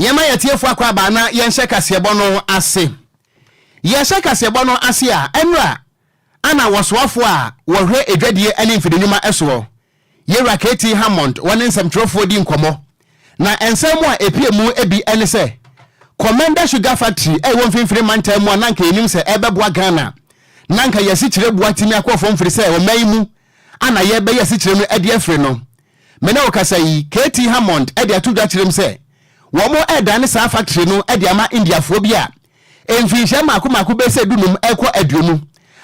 Yɛma yɛtiefoɔ akɔ aba na yɛnhyɛ kaseɛbɔ no ase. Yɛhyɛ kaseɛbɔ no ase a, ɛnora ana wɔsoafoɔ a wɔhwɛ edwadie ne mfidinwuma soɔ, Yewura KT Hammond, wɔne nsɛmtwerɛfoɔ di nkɔmmɔ. Na nsɛm mu a ɛpue mu bi ne sɛ, Komenda Sugar Factory a ɛwɔ Mfimfini Mantam mu a na anka yɛnim sɛ ɛrebɛboa Ghana na anka yɛn asikyire boa atumi akɔ fam firi sɛ ɔman yi mu ana yɛrebɛyɛ asikyire no adi afiri no. Me ne wo kasa yi, KT Hammond de ato dwa kyerɛ mu sɛ wɔredane saa factory no de ama Indiafoɔ bi a mfinhyia mmaako mmaako bɛyɛ sɛ dunum rekɔ 20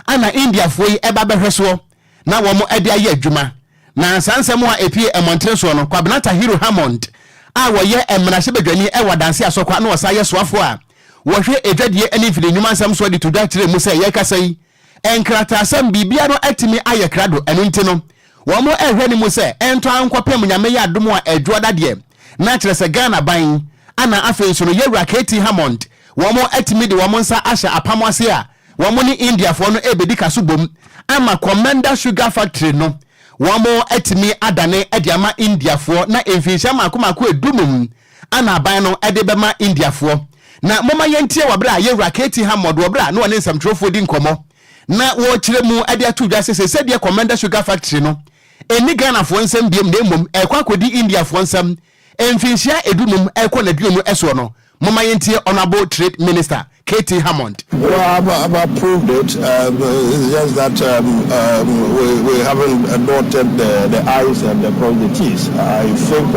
ana Indiafoɔ yi ba bɛhwɛ soɔ na wɔde ayɛ adwuma. Na saa nsɛm a ɛpue mmɔntene soɔ no, Kwabena Tahiru Hammond a wɔyɛ mmarahyɛbadwani wɔ Adanse Asɔkwa na ɔsan yɛ soafoɔ a wɔhwɛ adwadie ne mfidie nnwuma nsɛm soɔ de to dwa kyerɛɛ mu sɛ yɛrekasa yi nkrataasɛm biribiara no atumi ayɛ krado, ɛno nti no wɔn rehwɛ no mu sɛ ɛntɔ ara nkɔpem Nyame yɛ adom a ɛdwoɔ da deɛ na kyerɛ sɛ Ghana ban ana afei nso no Yɛwura KT Hammond wɔn atumi de wɔn nsa ahyɛ apam ase a wɔn ne Indiafoɔ no rebɛdi kaso bom ama Komenda Sugar Factory no wɔn atumi adane de ama Indiafoɔ na mfinhyia mmaako mmaako 15 ana aban no de bɛma Indiafoɔ. Na momma yɛntie wɔ berɛ a Yɛwura KT Hammond wɔ berɛ a na ɔne nsɛmtwerɛfoɔ di nkɔmmɔ na wɔrekyerɛ mu de ato dwa sɛ seesei deɛ Komenda Sugar Factory no ɛnni Ghanafoɔ nsam biom na mmom ɛrekɔ akɔdi Indiafoɔ nsam mfinhyia 15 rekɔ n'aduonu soɔ no. Momma yɛntie Honourable Trade Minister KT Hammond. Well, I've approved it. It's just that we haven't dotted the I's and crossed the T's. I think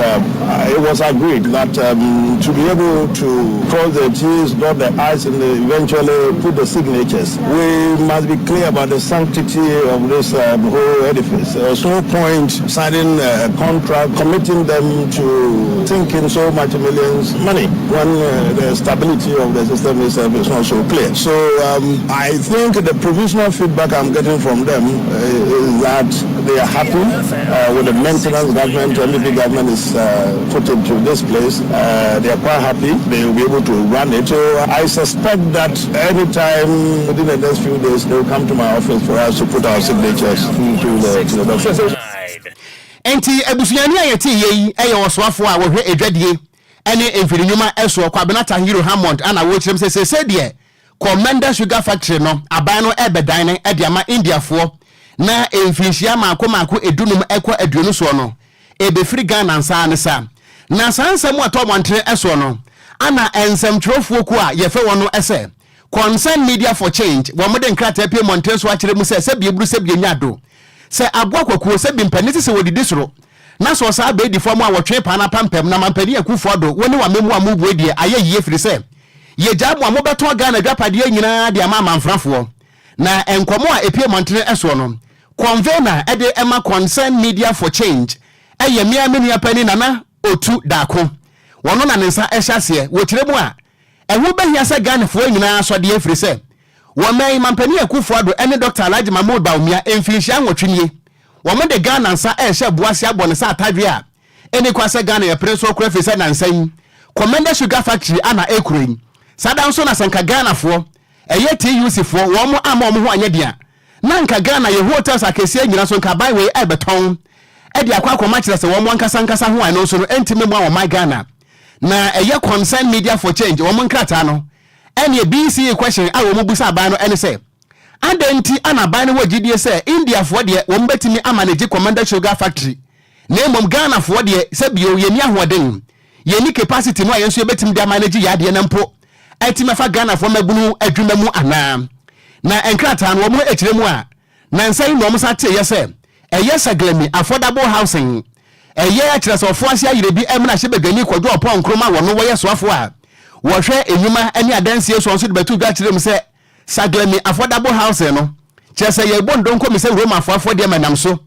it was agreed that to be able to cross the T's, dot the I's, and eventually put the signatures, we must be clear about the sanctity of this whole edifice. There's no point signing a contract, committing them to sinking so much millions money when the stability of the system itself is not so clear. So I think the provisional feedback I'm getting from them is that they are happy with the maintenance government, NPP government is put into this place. They are quite happy. They will be able to run it. So I suspect that anytime within the next few days, they will come to my office for us to put our signatures to the document. Enti abusuani a yɛte yɛ yi yɛ ɔsoafoɔ a wɔhwɛ adwadie ne mfirinwuma soɔ, Kwabena Tahiru Hammond, ana wɔrekyerɛm sɛ seesei deɛ Komenda Sugar Factory no aban no ɛrebɛdan no de ama Indiafoɔ na mfirinhyia mmaako mmaako 15 kɔ 20 soɔ no ɛbɛfiri Ghana nsa ne sa. Na saa nsɛm a ɛtɔ mmɔntene soɔ no ana nsɛmtwerɛfoɔ kuo a yɛfrɛ wɔn no sɛ Concern Media for Change wɔn de nkrataa pie mmɔntene so akyerɛ mu sɛ sɛbi eburu sɛbi enya do sɛ aboa kwakuo sɛbi mpanin sɛ wɔdidi soro na sɛ ɔsaa bɛdi fam a wɔtwe paa no apampam. Na mampanin Akufo Addo, wo ne w'amammuo a mobue deɛ ayɛ yie firi sɛ yɛgyaa mo a mobɛtɔn Ghana adwapadeɛ nyinaa de ama amanfrafoɔ. Na nkɔmmɔ a ɛpue mmɔntene soɔ no, convener de ma Concern Media for Change yɛ me ara me nua panin Nana Otu Darko. Wɔno na ne nsa hyɛ aseɛ. Wɔkyerɛ mu a, ɛho bɛhia sɛ Ghanafoɔ nyinaa sɔ deɛ ɛfiri sɛ wɔn yi Mampanin Akufo Addo ne Dr. Alhaji Mahmood Bawumia mfirinhyia 8 nie wɔn de Ghana nsa ɛrehyɛ boase abɔ ne sɛ atadwe a ɛni kwa sɛ Ghana yɛpere nso kora firi sɛ nansa yi Komenda Sugar Factory ana ɛkuro yi. Saa da nso na sɛ nka Ghanafoɔ, ɛyɛ TUC foɔ, wɔn amma wɔn ho anyɛ den a, na nka Ghana yɛ hotels akɛseɛ nyina so nka aban wei ɛrebɛtɔn ɛde akɔ akɔma kyerɛ sɛ wɔn ankasa ankasa ho a ɛno nso no ɛntumi mmoa wɔn man Ghana. Na ɛyɛ Concern Media for Change wɔn nkrataa no ɛne BCE question a wɔn bisa aban no ɛne sɛ, adɛn nti ana aban no wɔ gyidie sɛ Indiafoɔ deɛ wɔn bɛtumi amanage Komenda Sugar Factory na mmom Ghanafoɔ deɛ sɛ bio yɛnni ahoɔden, yɛnni capacity no a yɛn nso yɛbɛtumi de amanage yɛ adeɛ no mpo atumi afa Ghanafoɔ mmabunu adwuma mu anaa? Na nkrataa no wɔn akyerɛ mu a nansa yi na wɔn sa teeɛ sɛ ɛyɛ Saglemi Affordable Housing ɛyɛ kyerɛ sɛ ɔfo ase ayerɛ bi mmra hyɛ badwani Kwadwo Ɔpɔn Nkrumah wɔno wɔyɛ soafoɔ a wɔhwɛ nnwuma ne adansie soɔ nso de bɛto dwa kyerɛ mu sɛ Saglemi Affordable Housing no kyerɛ sɛ yɛrebɔ ndonko me sɛ Romafoɔ afɔdeɛ ma nam so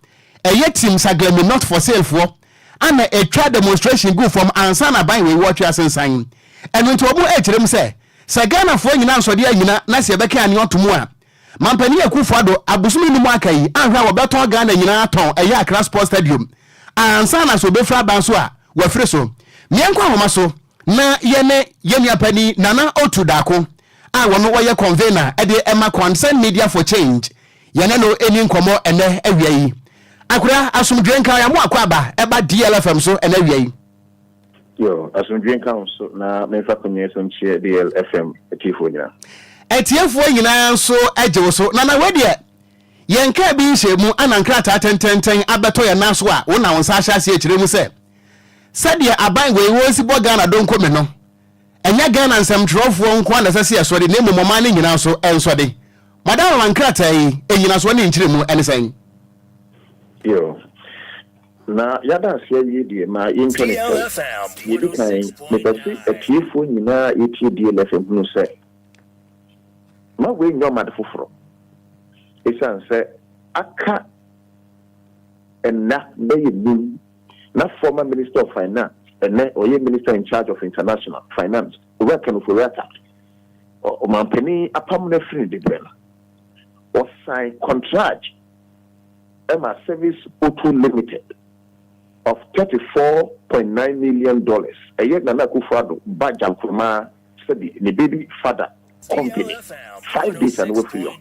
ɛyɛ team Saglemi Not For Sale foɔ ana ɛtwa demonstration gu fam ansa na ban wei wɔtwe asensan. Ɛno nti wɔn ɛkyerɛ mu sɛ sɛ Ghanafoɔ nyinaa nsɔdeɛ anyina na sɛ yɛbɛka ane ɔto mu a, Mampanin Akufo Addo abosome num aka yi anhwɛ a wɔbɛtɔn Ghana nyinaa tɔn ɛyɛ Accra Sports Stadium ansa na sɛ obɛfiri aban so a wafiri so. Meɛnkɔ ahoma so na yɛne yɛn nua panin Nana Otu Darko a wɔno wɔyɛ convener de ɛma Concern Media for Change yɛne no ɛni nkɔmmɔ ɛnɛ awia yi. Akora, asomdwoe nka yɛn mo akɔ aba ɛba DLFM so ɛnɛ awia yi. Yo, asomdwe nka wo so na memfa konyɛ so nkyerɛ DLFM atiefoɔ nyinaa. Atiefoɔ nyinaa nso agye wo so. Nana, wei deɛ yɛnkaa bi nhyɛ mu ana nkrataa tɛntɛntɛn abɛtɔ yɛn nan so a wo na wo nsa ahyɛ aseɛ kyerɛ mu sɛ sɛdeɛ aban wei wɔsi bɔ Ghana donkome no, ɛnyɛ Ghana nsɛmtwerɛfoɔ nko ara na ɛsɛ sɛ yɛsɔre na mmom ɔman no nyinaa nso nsɔre. Madam Rama, nkrataa yi nnyinasoɔ ne nkyerɛmu ne sɛn? Yo, na yɛada ase awie deɛ, ma yɛntwa no kyɛw. Deɛ ɛdi kan, mepɛ se atiefoɔ nyinaa a yɛtie DLFM hunu sɛ, ma wei nyɛ ɔma ade foforɔ. Ɛsiane sɛ aka nna bɛyɛ num na former Minister of Finance, ɛnnɛ ɔyɛ Minister in charge of International Finance, Owura Ken Ofori-Atta, ɔmanpanin apam no afiri ne diberɛ no, ɔsan kɔntragye ma Service Auto Limited of $34.9 million, ɛyɛ Nana Akufo-Addo ba Gyankroma, sɛbi ne baby father company, 5 days a na wafiri hɔ.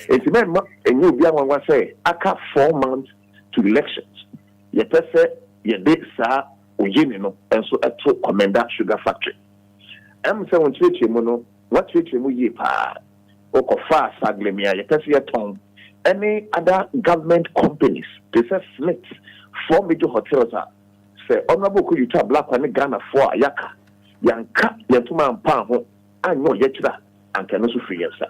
Nti mɛmma ɛnyɛ obi anwanwa sɛ aka 4 months to elections, yɛpɛ sɛ yɛde saa oyene no nso ɛto Komenda Sugar Factory. Sɛ wɔn kyerɛkyerɛ mu no, wɔakyerɛkyerɛ mu yie paa. Wokɔfa Saglemi a yɛpɛ sɛ yɛtɔn ɛne other government companies te sɛ SSNIT, four major hotels a sɛ Honourable Okudzeto Ablakwa ne Ghanafoɔ a yɛaka yɛnka yɛntoma ampa ho anyɛ ɔyɛkyerɛ a, anka ɛno nso firi yɛn nsa.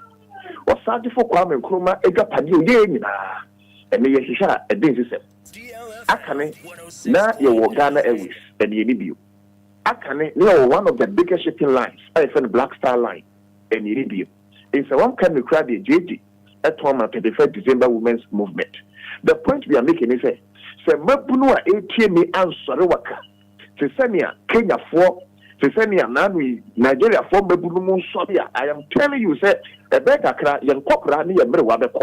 Ɔsagyefo Kwame Nkrumah adwapadeɛ oyɛɛ nyinaa, ɛne yɛhwehwɛ a ɛde nsesɛm aka ne na yɛwɔ Ghana Airways, ɛne yɛni bio. Aka ne ne yɛwɔ one of the biggest shipping lines a yɛfrɛ no Black Star Line, ɛne yɛni bio. Nsawam ka ne kura deɛ gyegye ɛtɔn ma 31st December Women's Movement. The point we are making is sɛ mmabunu a etie mi ansɔre waka te sɛnea Kenyafoɔ, te sɛnea naanu yi Nigeriafoɔ mmabunu mu nsɔre a, I am telling you sɛ ɛbɛyɛ kakra yɛn nkɔkora ne yɛn mmerewa bɛkɔ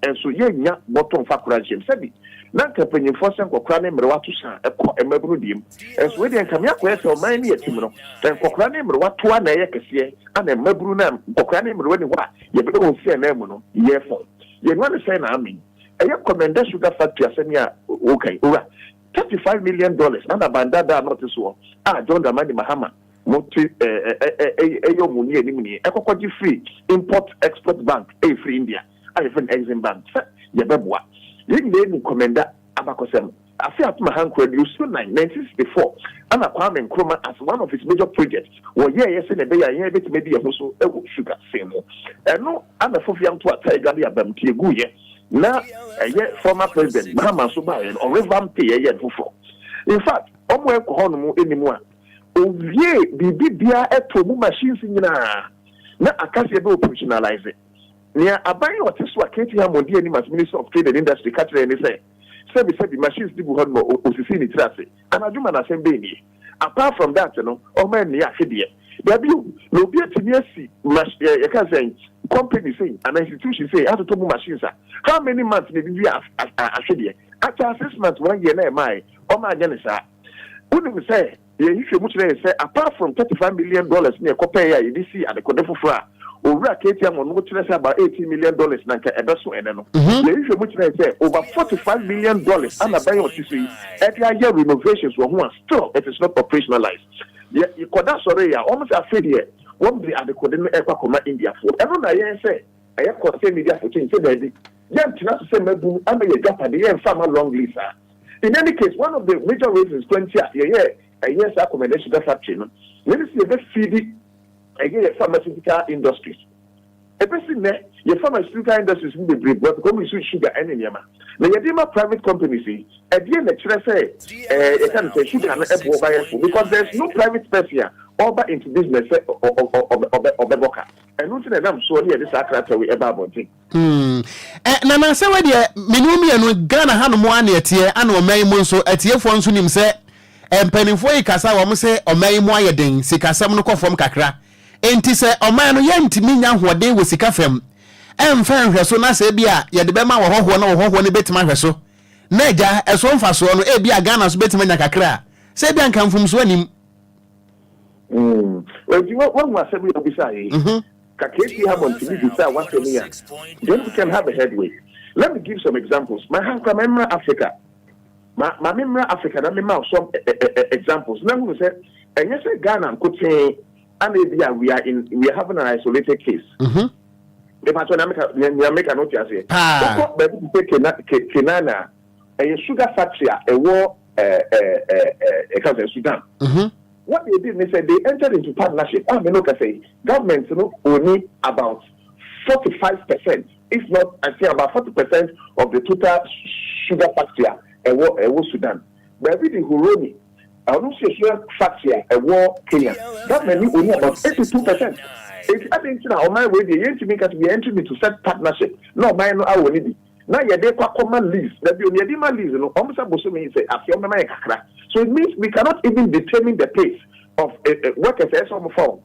nso yɛnnya bɔtɔ mfa kora nhyɛm. Sɛbi na nka mpanyinfoɔ sɛ nkɔkora ne mmerewa to sa ɛkɔ mmabunu deɛ mu nso, wei deɛ nka me akɔyɛ sɛ ɔman ne yɛ tim no, nkɔkora ne mmerewa toa na ɛyɛ kɛseɛ ana mmabunu na nkɔkora ne mmerewa ni hɔ a yɛbɛdɛ wɔn si anan mu no yɛ fɔn yɛnua ne sɛn na amen. Ɛyɛ Komenda Sugar Factory asɛm a wɔkan, owura, $35 million ana bandada a na ɔte soɔ a John Dramani Mahama mo te ɛɛ ɛyɛ ɔmo ni anim ni ɛkɔkɔgye free Import Export Bank, ɛyɛ firi India a yɛfrɛ no Exim Bank, sɛ yɛbɛboa yɛn nyinaa ni. Komenda abakɔsɛm, afe 1964, 1964, ana Kwame Nkrumah as one of his major projects wɔyɛɛyɛ sɛ na ɛbɛyɛ a yɛn bɛtumi adi yɛn ho so ɛwɔ sugar sen mu. Ɛno ana fofia nto ata adwa de abam tie gu yɛ na ɛyɛ former President Mahama nso baayɛ no, ɔrevamp yɛyɛ no foforɔ. In fact, ɔmo ɛkɔ hɔnom anim a owie biribi biara ɛtɔ mu, machines nyinaa na akasi ɛbɛ operationalize. Nea aban a ɔte so a KT Hammond di anim as Minister of Trade and Industry ka kyerɛ ne sɛ sɛbi sɛbi machines di gu hɔ no, osisi ne tiri ase anadwo ma n'asɛm bɛyɛ nie. Apart from that no, ɔmo ɛnni ahwedeɛ dabi o, na obi atumi asi mach yɛka sɛ company sei ana institution sei atoto mu machines a, how many months na ebi wi ahwedeɛ? After 6 months, one year na ɛmaa yɛ ɔmo anyɛ ne saa. Wonim sɛ yɛhwehwɛ mu kyerɛ yɛ sɛ apart from $35 million ne ɛkɔpɛɛ a yɛde si adekode foforɔ a owura KT Hammond no kyerɛ sɛ about $18 million na nka ɛbɛso ɛnɛ no, yɛhwehwɛ mu kyerɛ sɛ over $45 million ana bɛyɛ ɔte so yi ɛde ayɛ renovations wɔ ho a still it is not operationalized. Yɛ yɛkɔda sɔre yi a, wɔn sɛ afei deɛ wɔn de adekode no ɛkɔ akɔma Indiafoɔ. Ɛno na yɛn sɛ ɛyɛ Concern Media for Change sɛ daabi, yɛntena so sɛ mabunu ama yɛ dwapade yɛmfa ama long lease a. In any case, one of the major reasons 20 a yɛyɛ ɛyɛ saa Komenda Sugar Factory no yɛne sɛ yɛbɛfidi ɛyɛ yɛ pharmaceutical industries. Ɛbɛsi nnɛ yɛ pharmaceutical industries no bebree bua because wɔn use sugar ɛne nneɛma na yɛde ma private companies yi. Ɛdeɛ na kyerɛ sɛ yɛka no sɛ sugar no ɛboɔ bayɛ fo because there is no private person a ɔba into business sɛ ɔbɛ ɔbɛbɔ ka. Ɛno nti na ɛnam soɔ ne yɛde saa krataa yi ɛba abɔnten. Nana, sɛ wedeɛ mene wo mmienu Ghana hanom a ne ɛteɛ ana ɔman yi mu nso atiefoɔ nso nim sɛ mpanimfoɔ yi kasa, wɔn sɛ ɔman yi mu ayɛ den, sikasɛm no kɔ fam kakra, enti sɛ ɔman no yɛntumi nya ahoɔden wɔ sika fam ɛmfa nhwɛ so na sɛ ebi a yɛde bɛma wɔhɔhoɔ na wɔhɔhoɔ no bɛtumi ahwɛ so na agya ɛso mfasoɔ no, ebi a Ghana so bɛtumi anya kakra a, sɛ ebi a nka mfomsoɔ anim. Enti wahu asɛm yi a obisa yi. Ka KT Hammond tumi bisa wasɛm yi a, then we can have a headway. Let me give some examples. Ma ha nkora mɛmmra Africa. Ma me mmra Africa na mema wo some examples na hunu sɛ ɛnyɛ sɛ Ghana nkotee ana ebi a we are having an isolated case. Mepa na meka nea meka no, te aseɛ? Wokɔ baabi te sɛ Kenana a ɛyɛ sugar factory a ɛwɔ ɛɛ ɛɛ ɛka sɛ Sudan. What they did, they said they entered into partnership. Ah, me no can say government no only about 45%, if not, I say about 40% of the total sugar factory a ɛwɔ Sudan. Baabi de Huronia, ɔno nso yɛ sugar factory a ɛwɔ Kenya. Government ni only about 82%. Eti adi nti na ɔman wei deɛ, yɛntumi nka sɛ we enter into such partnership na ɔman no awɔ ne bi na yɛde kɔ akɔma lease na bi yɛde ma lease no, ɔmo sɛ bosome yi sɛ afi ɔmo bɛma yɛ kakra. So it means we cannot even determine the pace of workers ɛsɛ ɔmo fa wɔn.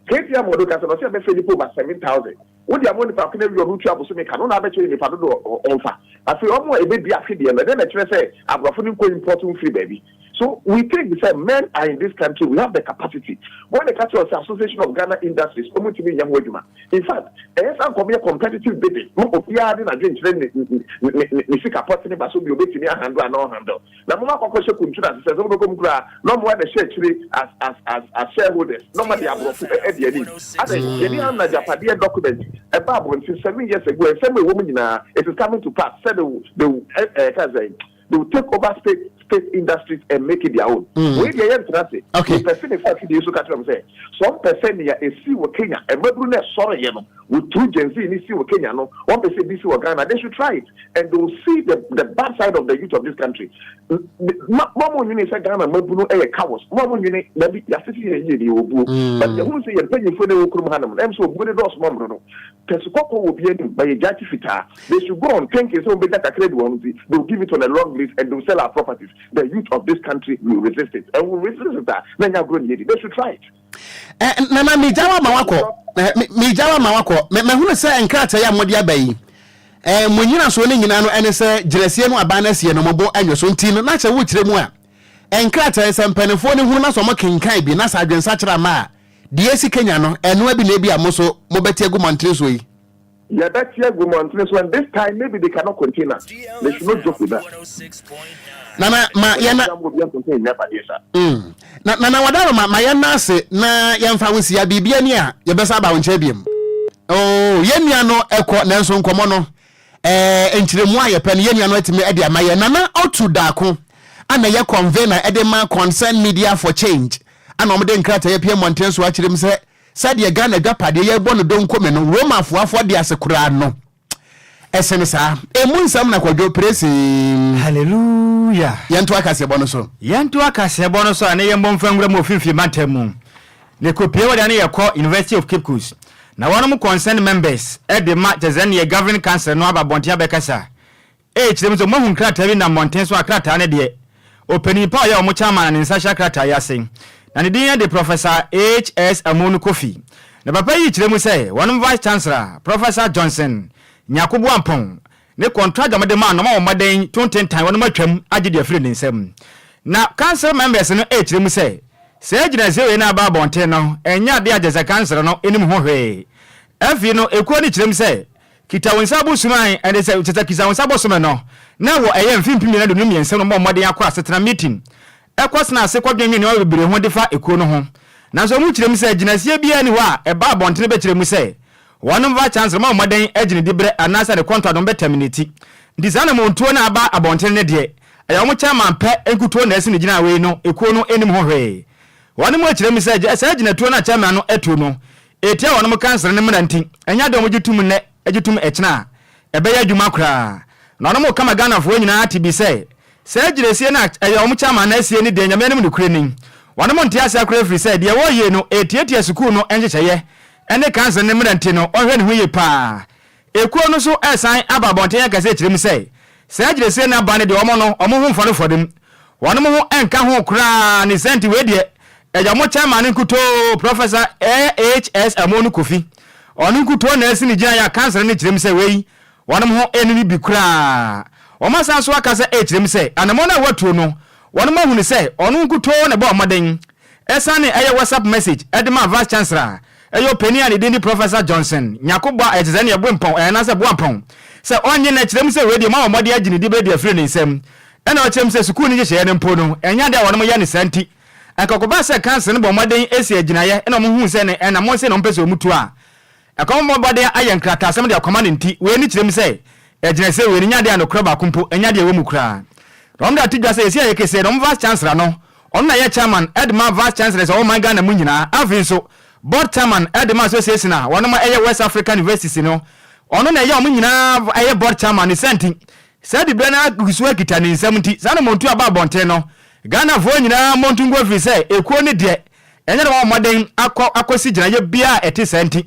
KTM ɔdo kasa na ɔsɛ ɛbɛfɛ nipa over 7,000. Wodi amo nipa kene wi ɔno tua bosome ka no na abɛkyerɛ nipa dodo ɔnfa. Afei ɔmo a ebedi afi deɛ no, ɛdɛ na ɛkyerɛ sɛ aborɔfo no nkɔ import nfiri baabi. So we think say men are in this country, we have the capacity. When the country was Association of Ghana Industries, ɔmo tumi nyɛ ho adwuma. In fact, ɛyɛ sɛ nkɔmɔ yɛ competitive bidding mo, obiara de n'adwe nkyerɛ ne sika pɔte ne ba so bi obetumi ahandle ana ɔhandle na mo akɔkɔ hyɛ kuntu na sisɛ sɛ mo bɛkɔ mu kura na ɔmo ɛna hyɛ akyire as shareholders na ɔmo de aborɔfo ɛdi anim ada yɛde ama agyapadeɛ document ɛba abɔnten 7 years ago. Nsɛm a ɛwɔ mu nyinaa, it is coming to pass sɛ they will ɛ ɛ ka sɛ they will take over state industries and make it their own. Wei deɛ, yɛ ntena se. Mepɛ sɛ ne fa fidie so ka kyerɛ m sɛ sɛ ɔmpɛ sɛ nea ɛsi wɔ Kenya, mmabunu no ɛsɔreyɛ no with two Gen Z ne si wɔ Kenya no, wɔmpɛ sɛ bi si wɔ Ghana, they should try it and they will see the bad side of the youth of this country. Ma mo nwene sɛ Ghana mmabunu ɛyɛ cowards. Mo nwene dabi, yɛasese yɛn yie ne yɛwɔ buo, but yɛhunu sɛ yɛn mpanyinfoɔ no ɛwɔ kurom hanom ɛm sɛ obuo ne dɔɔso mɔmro no pɛsi kɔkɔɔ wɔ bi anim but yɛ gya fitaa. They should go on thinking sɛ wɔn bɛgya kakra di wɔn ti. They will give it on a long list and they will sell our properties. The youth of this country will resist it and will resist it a na nya agorɔ ne yɛ di. They should try it. Nana, megya wa ma wakɔ, megya wa ma wakɔ. Mahunu sɛ nkrataa yi a mode aba yi, mo nyinasoɔ no nyinaa no ɛne sɛ gyinasie no aban no asie no mɔbɔ anwɔ so. Nti no na kyɛ wokyerɛ mu a, nkrataa yi sɛ mpanimfoɔ no hunu na sɛ ɔmo kenkan bi na sɛ adwensa kyerɛ ama a, deɛ esi Kenya no ɛnoa bi na ebi a mo so mobɛte agu mmɔntene so yi. Yɛbɛte agu mmɔntene so, and this time maybe they cannot contain us. They should not joke with us. Nana, ma yɛna na nana wadaro ma yɛn ase na yɛmfa wo nsia biribi ani a yɛbɛsa aba wo nkyɛn biom. Oh, yɛn nua no ɛkɔ, nanso nkɔmɔ no nkyerɛmu a yɛpɛ no, yɛn nua no atumi ɛde ama yɛn. Nana Otu Daako ana yɛ convener ɛde ma Concern Media for Change, ana wɔde nkrataa yɛ pie mmɔnten so akyerɛ mu sɛ sɛdeɛ Ghana adwapadeɛ yɛbɔ no donkome no, Roma afoafoɔ de ase koraa no ɛsene saa emu nsɛm na Kwadwo Presi. Hallelujah. Yɛnto akaseɛbɔ no so. Yɛnto akaseɛbɔ no so a, ne yɛmbɔ mfa nwura mu ofimfini mantam mu ne kɔpie wɔde ne yɛkɔ University of Cape Coast na wɔnom concerned members ɛde ma kyɛ sɛ neɛ governing council no aba abɔnten abɛkasa ɛkyerɛ mu sɛ moahu nkrataa bi nam mmɔnten so a, krataa no deɛ, ɔpanin pa a ɔyɛ ɔmo chairman na ne nsa hyɛ krataa yi ase na ne din yɛ de Professor H.S. Amonu Kofi. Na papa yi kyerɛ mu sɛ wɔnom vice chancellor, Professor Johnson Nyako Boampɔn, ne contract a wɔde maa no, ɔma wɔn mmɔden tontentan wɔnom atwam agye deɛ afiri ne nsam. Na council members no ɛkyerɛ mu sɛ sɛ gyina wei no aba abɔnten no, ɛnyɛ adeɛ a gyɛ sɛ council no anim ho hwee. Afei no ekuo no kyerɛ mu sɛ kita wo nsa bosome a ɛde sɛ kyɛ sɛ kita wo nsa bosome no na wɔ ɛyɛ mfimfini 2023 no, mmɔ mmɔden akɔ asetena meeting ɛkɔ sena ase kɔdwendwen nneɛma bebree ho de fa ekuo no ho. Nanso ɔmo kyerɛ mu sɛ gyinasie biara ni hɔ a ɛba abɔntene bɛkyerɛ mu sɛ wɔnom vice chancellor ma mmɔden agyina di berɛ anaasɛ ne contract no bɛ terminate. Nti saa na montuo no aba abɔntene ne deɛ, ɛyɛ ɔmo chairman pɛ nkutuo na ɛsi ne gyina wei no, ekuo no anim ho hwee. Wɔn mu akyerɛ mu sɛ saa gyinatuo no a chairman no atu no etia wɔnom council no mmara, nti ɛnyɛ adeɛ a wɔgye tum nnɛ agye tum ɛkyena a ɛbɛyɛ adwuma koraa. Na ɔnom kama Ghanafoɔ nyinaa te bi sɛ saa gyinasie no a ɛyɛ ɔmo chairman no asie ne deɛ, Nyame anim nokorɛ ni, wɔnom nte ase akora, firi sɛ deɛ wɔyie no ɛtiatia sukuu no nhyehyɛeɛ ɛne council no mmara, nti no ɔhwɛ ne ho yie paa. Ekuo no so ɛsan aba abɔnten akɛse kyerɛ mu sɛ saa gyinasie no aba no deɛ, ɔmo no ɔmo ho mfa no fɔdem, wɔnom ho ɛnka ho koraa ne sɛ nti wei deɛ ɛyɛ ɔmo chairman no nkutoo, Professor A.H.S. Amonu Kofi, ɔno nkutoo na ɛsi ne gyina yɛ a council no kyerɛ mu sɛ wei wɔnom ho ɛni no bi koraa. Wɔn asan so aka sɛ ɛkyerɛ mu sɛ anammɔn a wɔatuo no, wɔnom ahunu sɛ ɔno nkutoo na ɛbɔ ɔmmɔden ɛsane ɛyɛ WhatsApp message ɛde ma vice chancellor a ɛyɛ ɔpanin a ne din de Professor Johnson Nyakobo a ɛkyɛ sɛ ne ɛbo mpɔn ɛyɛ anaasɛ boa mpɔn sɛ ɔnye no. Kyerɛ mu sɛ wei deɛ ma wɔn mmɔden agye ne di bɛdi afiri ne nsam. Ɛna ɔkyerɛ mu sɛ sukuu no nhyehyɛeɛ no mpo no, ɛnyɛ adeɛ a wɔnom yɛ no saa nti, anka ɔkɔba sɛ council no bɔ mmɔden si agyinaeɛ na wɔn huu sɛ ne anammɔn sei na wɔn pɛ sɛ wɔn tu a, ɛkɔm bɔ mmɔden ayɛ nkrataasɛm de akɔma no nti, wei no kyerɛ mu sɛ agyinasɛ wei no nyɛ adeɛ a nokorɛ baako mpo ɛnyɛ adeɛ a ɛwɔ mu koraa. Na wɔn de ato dwa sɛ yɛsi ayɛ kesee no wɔn Vice Chancellor no, ɔno na ɛyɛ Chairman de ma Vice Chancellors a wɔwɔ man Ghana mu nyinaa, afei nso Board Chairman de ma Association a wɔnom ɛyɛ West African Universities no, ɔno na ɛyɛ wɔn nyinaa ɛyɛ Board Chairman, ne saa nti Saa diberɛ no ara gu so kita ne nsam nti, saa na Montu aba abɔnten no, Ghanafoɔ nyinaa montu ngu ɛfiri sɛ ekuo no deɛ ɛnyɛ na wɔabɔ mmɔden akɔ akɔsi gyinaeɛ biara a ɛte saa nti,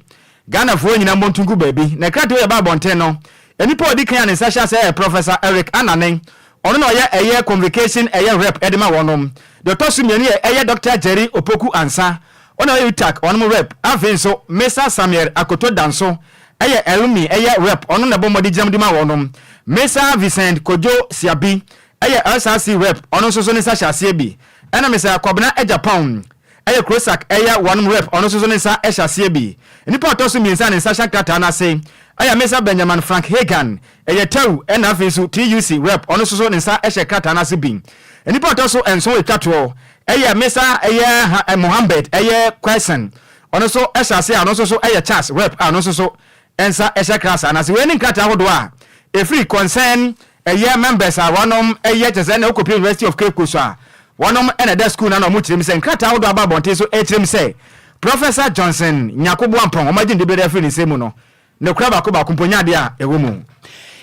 Ghanafoɔ nyinaa montu ngu baabi. Na krataa wei ɛba abɔnten no, nnipa a ɔdi kan a ne nsa hyɛ aseɛ yɛ Professor Eric Anane, ɔno na ɔyɛ ɛyɛ Convocation ɛyɛ Rep de ma wɔnom. Deɛ ɔtɔ so mmienu yɛ ɛyɛ Doctor Jerry Opoku Ansah, ɔno na ɔyɛ UTAG wɔnom Rep. Afei nso Mesa Samuel Akoto Danso Ɛyɛ Elmi ɛyɛ rep ɔno na ɛbɔ mmɔde gyina mu de ma wɔnom. Mesa Vincent Kojo Siabi ɛyɛ LSRC rep ɔno nso so ne nsa hyɛ aseɛ bi. Ɛna Mesa Kwabena Agyapong ɛyɛ Krosak ɛyɛ wɔnom rep ɔno nso so ne nsa hyɛ aseɛ bi. Nnipa a ɔtɔ so mmiensa a ne nsa hyɛ krataa no ase ɛyɛ Mesa Benjamin Frank Hagan ɛyɛ TEU ɛna afei nso TUC rep ɔno nso so ne nsa hyɛ krataa no ase bi. Nnipa a ɔtɔ so nson ɛtwa toɔ ɛyɛ Mesa ɛyɛ Mohammed ɛyɛ Quaison Ɔno nso hyɛ ase a ɔno nso so yɛ Charles Rep a ɔno nso so nsa hyɛ krasaa no ase. Wei ne nkrataa ahodoɔ a ɛfiri concern ɛyɛ members a wɔnom yɛ kyɛ sɛ na wokɔpie University of Cape Coast a wɔnom na ɛda school no ano a wɔkyerɛ mu sɛ nkrataa ahodoɔ aba abɔnten so ɛkyerɛ mu sɛ Professor Johnson Nyarko Boampong wɔn agye ne diberɛ afiri ne nsam mu no Nokorɛ baako baako mpo nyɛ adeɛ a ɛwɔ mu.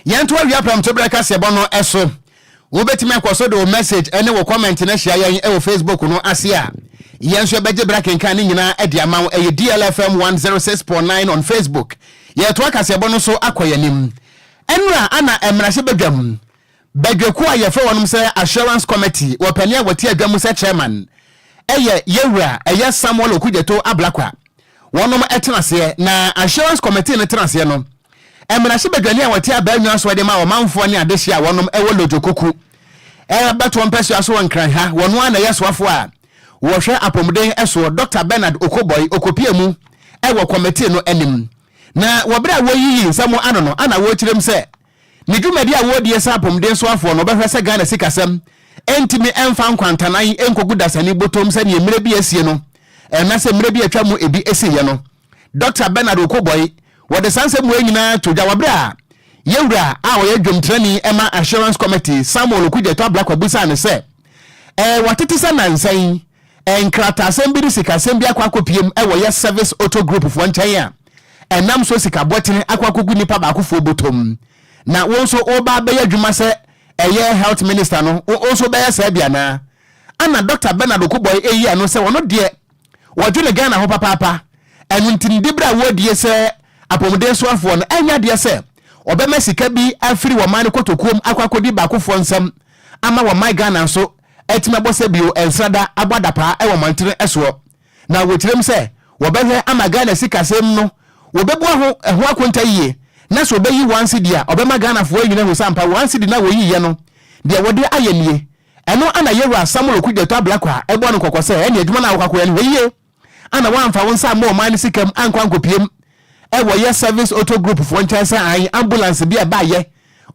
Yɛnto awia prɛmtoberɛ kaseɛbɔ no so. Wobɛtumi akɔ so de wo message ne wo comment no ahyia yɛn wɔ Facebook no ase a, yɛn nso yɛbɛgye berɛ akenkan ne nyinaa de ama wo. Ɛyɛ DLFM 106.9 on Facebook. Yɛretoa kaseɛbɔ no so akɔ yɛn anim. Ɛnora ana mmarahyɛbadwam badwakuo a yɛfrɛ wɔnom sɛ Assurance Committee wɔ panin a wɔte adwa mu sɛ chairman ɛyɛ yɛwura ɛyɛ Samuel Okudzeto Ablakwa wɔnom tena aseɛ na Assurance Committee no tena aseɛ no mmarahyɛbadwani a wɔte abaa nwa so de ma ɔmanfoɔ ne adehyeɛ a wɔnom ɛwɔ Lodjo Kuku ɛbɛtoɔ mpɛsoa so wɔ Nkran ha wɔno ara na ɛyɛ soafoɔ a wɔhwɛ apɔmuden soɔ Dr. Bernard Okoboy okopie mu ɛwɔ committee no anim na wɔ berɛ a wɔyiyi nsɛm ano no ana wɔkyerɛm sɛ Ne dwumadi a wɔredie sɛ apomuden soafoɔ no, ɔbɛhwɛ sɛ Ghana sikasɛm ntumi mfa nkwantanan nkɔgu dasani botom sɛdeɛ mmerɛ bi asie no anasɛ mmerɛ bi atwa mu ebi siiɛ no. Dɔkta Bernard Okoboy, wɔde saa nsɛm wei nyinaa to dwa wɔ berɛ a Yɛwura a ɔyɛ dwomtrani ma Assurance Committee, Samuel Okudzeto Ablakwa bisaa no sɛ, Ɛɛ wɔatete sɛ nnansa yi nkrataasɛm bi de sikasɛm bi akɔ akɔpiem wɔ yɛ Service Auto Group foɔ nkyɛn a ɛnam so sika bɔtene akɔ akɔgu nipa baakofoɔ bɔtɔm na wo nso woba abɛyɛ adwuma sɛ ɛyɛ health minister no wo nso wobɛyɛ saa bi anaa? Ana Dr. Bernard Okubɔe ɛyi ano sɛ ɔno deɛ wɔdwene Ghana ho papaapa ɛno nti ne diberɛ a wɔredie sɛ apɔmuden soafoɔ no ɛnyɛ adeɛ sɛ ɔbɛma sika bi afiri wɔman no kotokuom akɔ akɔdi baakofoɔ nsam ama wɔman Ghana nso atumi abɔ sɛ bio nsrada abɔ adapaa wɔ mmɔntene soɔ. Na wɔkyerɛm sɛ wɔbɛhwɛ ama Ghana sikasɛm no wɔbɛbua ho ɛho akonta yie na sɛ wɔbɛyi one cedi a ɔbɛma Ghanafoɔ nyina ahu sɛ ampa one cedi no a wɔyiiɛ no deɛ wɔde ayɛ nie. Ɛno ana Yɛwura Samuel Okudzeto Ablakwa bɔɔ no kɔkɔ sɛ ɛneɛ adwuma no a wokɔ akɔyɛ no hwɛ yie ana woamfa wo nsa ammɔ ɔman no sika mu ankɔ ankɔpiem wɔ yɛ Service Auto Group foɔ nkyɛn sɛ ae ambulance bi a ɛbaeɛ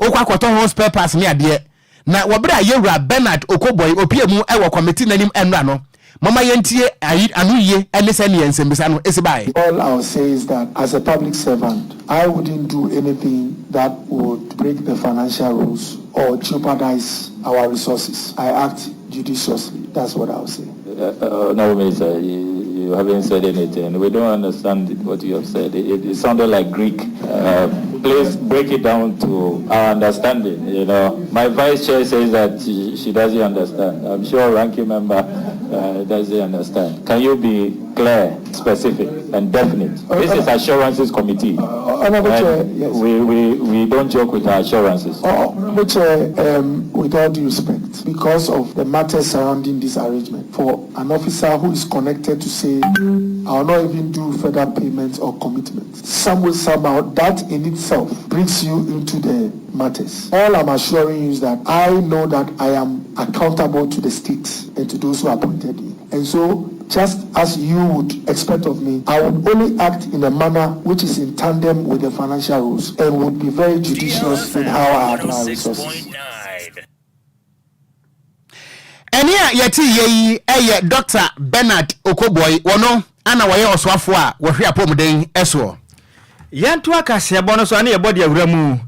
wokɔ akɔtɔ ho spare parts ne adeɛ. Na wɔ bere a Yewura Bernard Okoboy opue mu wɔ kɔmiti no anim nnora no, momma yentie ayi anoyie ne sɛnea nsɛmmisa no si bae. All I'll say is that as a public servant, I wouldn't do anything that would break the financial rules or jeopardize our resources. I act judiciously. That's what I'll say. Uh, no, Minister, you, you haven't said anything. We don't understand what you have said. It, it sounded like Greek. Uh, please break it down to our understanding. You know, my vice chair says that she, she doesn't understand. I'm sure ranking member uh, doesn't understand. Can you be clear, specific, and definite? This is assurances committee. Honorable Chair, yes. We, we, we don't joke with our assurances. Honorable Chair, um, with all due respect, because of the matters surrounding this arrangement, for an officer who is connected to say, I will not even do further payments or commitments. Some way, somehow, that in itself brings you into the matters. All I'm assuring you is that I know that I am accountable to the state and to those who appointed me. And so, just as you would expect of me, I would only act in a manner which is in tandem with the financial rules and would be very judicious in how I apply resources. Ɛne a yɛte yɛ yi yɛ Dr. Bernard Okoe Boye, wɔno ana wɔyɛ ɔsoafoɔ a wɔhwɛ apɔmuden soɔ. Yɛnto akaseɛbɔ no so a ne yɛbɔ de awura mu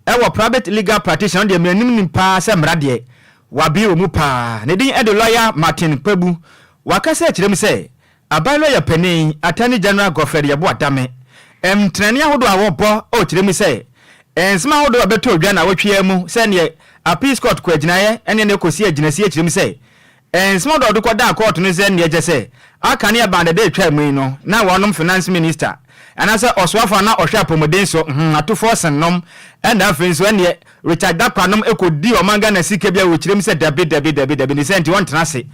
ɛwɔ private legal practitioner no deɛ, mmerɛnim nim paa sɛ mmara deɛ wabee wɔ mu paa. Ne din de Lawyer Martin Kpebu. Wakasa akyerɛ mu sɛ aban lawyer panin, Attorney General Godfred Yeboah Dame, ntenani ahodoɔ a wɔbɔ ɔkyerɛ mu sɛ nsɛm ahodoɔ a bɛtɔ odwa na wɔtwea mu sɛ neɛ Appeals Court kɔ agyinaeɛ ɛne ne kɔsi agyinasie akyerɛ mu sɛ nsɛm ahodoɔ a wɔde kɔdaa court no sɛ neɛ kyɛ sɛ aka ne ɛban dada atwa mu yi no na wɔnom Finance Minister anaasɛ ɔsoafo a na ɔhwɛ apɔmuden so Ato Forson nom, ɛna afei nso ɛneɛ Richard Dakwa nom ɛkɔdi ɔman Ghana sika bi a wɔkyerɛ mu sɛ dabi, dabi, dabi, dabi, ne sɛ nti wɔntena ase.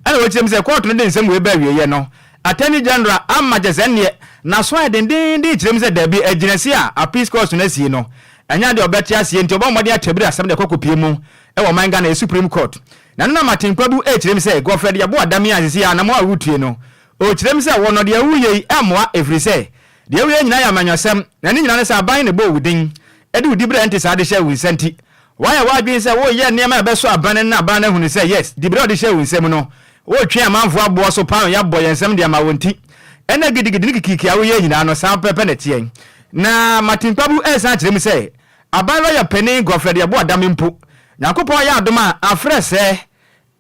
Ɛna wɔkyerɛ mu sɛ court no de nsɛm wei ba awieeɛ no, Attorney General ama kyɛ sɛ ɛneɛ n'aso ayɛ dendenden kyerɛ mu sɛ dabi, agyinasi a Appeals Court no asie no ɛnyɛ adeɛ a ɔbɛte aseɛ, nti ɔbɔ mmɔden atabiri asɛm de ɛkɔ mu ɛwɔ ɔman Ghana yɛ Supreme Court. Na no na Martin Kpebu ɛkyerɛ mu sɛ Godfred Yeboah Dame a sisi a anamɔ a wotue no, ɔkyerɛ mu sɛ wɔn deɛ woyɛ yi ɛmmoa, ɛfiri sɛ deɛ woyɛ nyinaa yɛ amanyɔsɛm, na ne nyinaa ne sɛ aban ne bɔ wo din ɛde wo diberɛ ɛnte saa de hyɛ wo nsa, nti woayɛ w'adwene sɛ woyɛ nneɛma a ɛbɛsɔ aban no na aban no ahunu sɛ yes, diberɛ a ɔde hyɛ wo nsam no, wotwe amanfoɔ aboɔ so paa, yɛabɔ yɛn nsɛm de ama wo, nti ɛna gidigidi ne kikiki a woyɛ nyinaa no saa pɛpɛ na ɛteɛ. Na Martin Kpebu ɛsan kyerɛ mu sɛ aban lɔya panin Godfred Yeboah Dame mpo, Nyankopɔn yɛ adom a afrɛ sɛ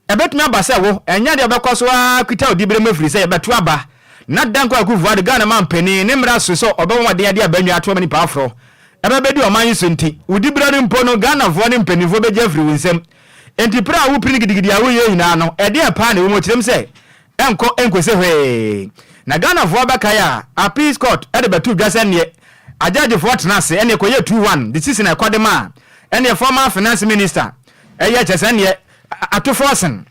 ɛbɛtumi aba sɛ wo ɛnyɛ deɛ ɔbɛkɔ so ara kita wo diberɛ mu, afiri sɛ yɛbɛto aba na Dankwa Akufo-Addo, Ghana man panin, ne mmara so sɛ ɔbɛwɔ mmɔden ade abannwa ato ama nipa aforɔ ɛbɛbɛdi ɔman yi so, nti wo diberɛ no mpo no, Ghanafoɔ ne mpanimfoɔ bɛgye afiri wo nsam. Nti pere a wopere no gidigidi a woyɛ nyinaa no, ɛdeɛ paa na ɛwɔ mu? Kyerɛm sɛ ɛnkɔ nkɔsi hwee. Na Ghanafoɔ bɛkae a Appeals Court ɛde bɛto dwa sɛ neɛ agyagyefoɔ tena ase ɛneɛ kɔyɛ 2-1 decision a ɛkɔde ma a ɛneɛ former Finance Minister ɛyɛ kyɛ sɛ neɛ Ato Forson,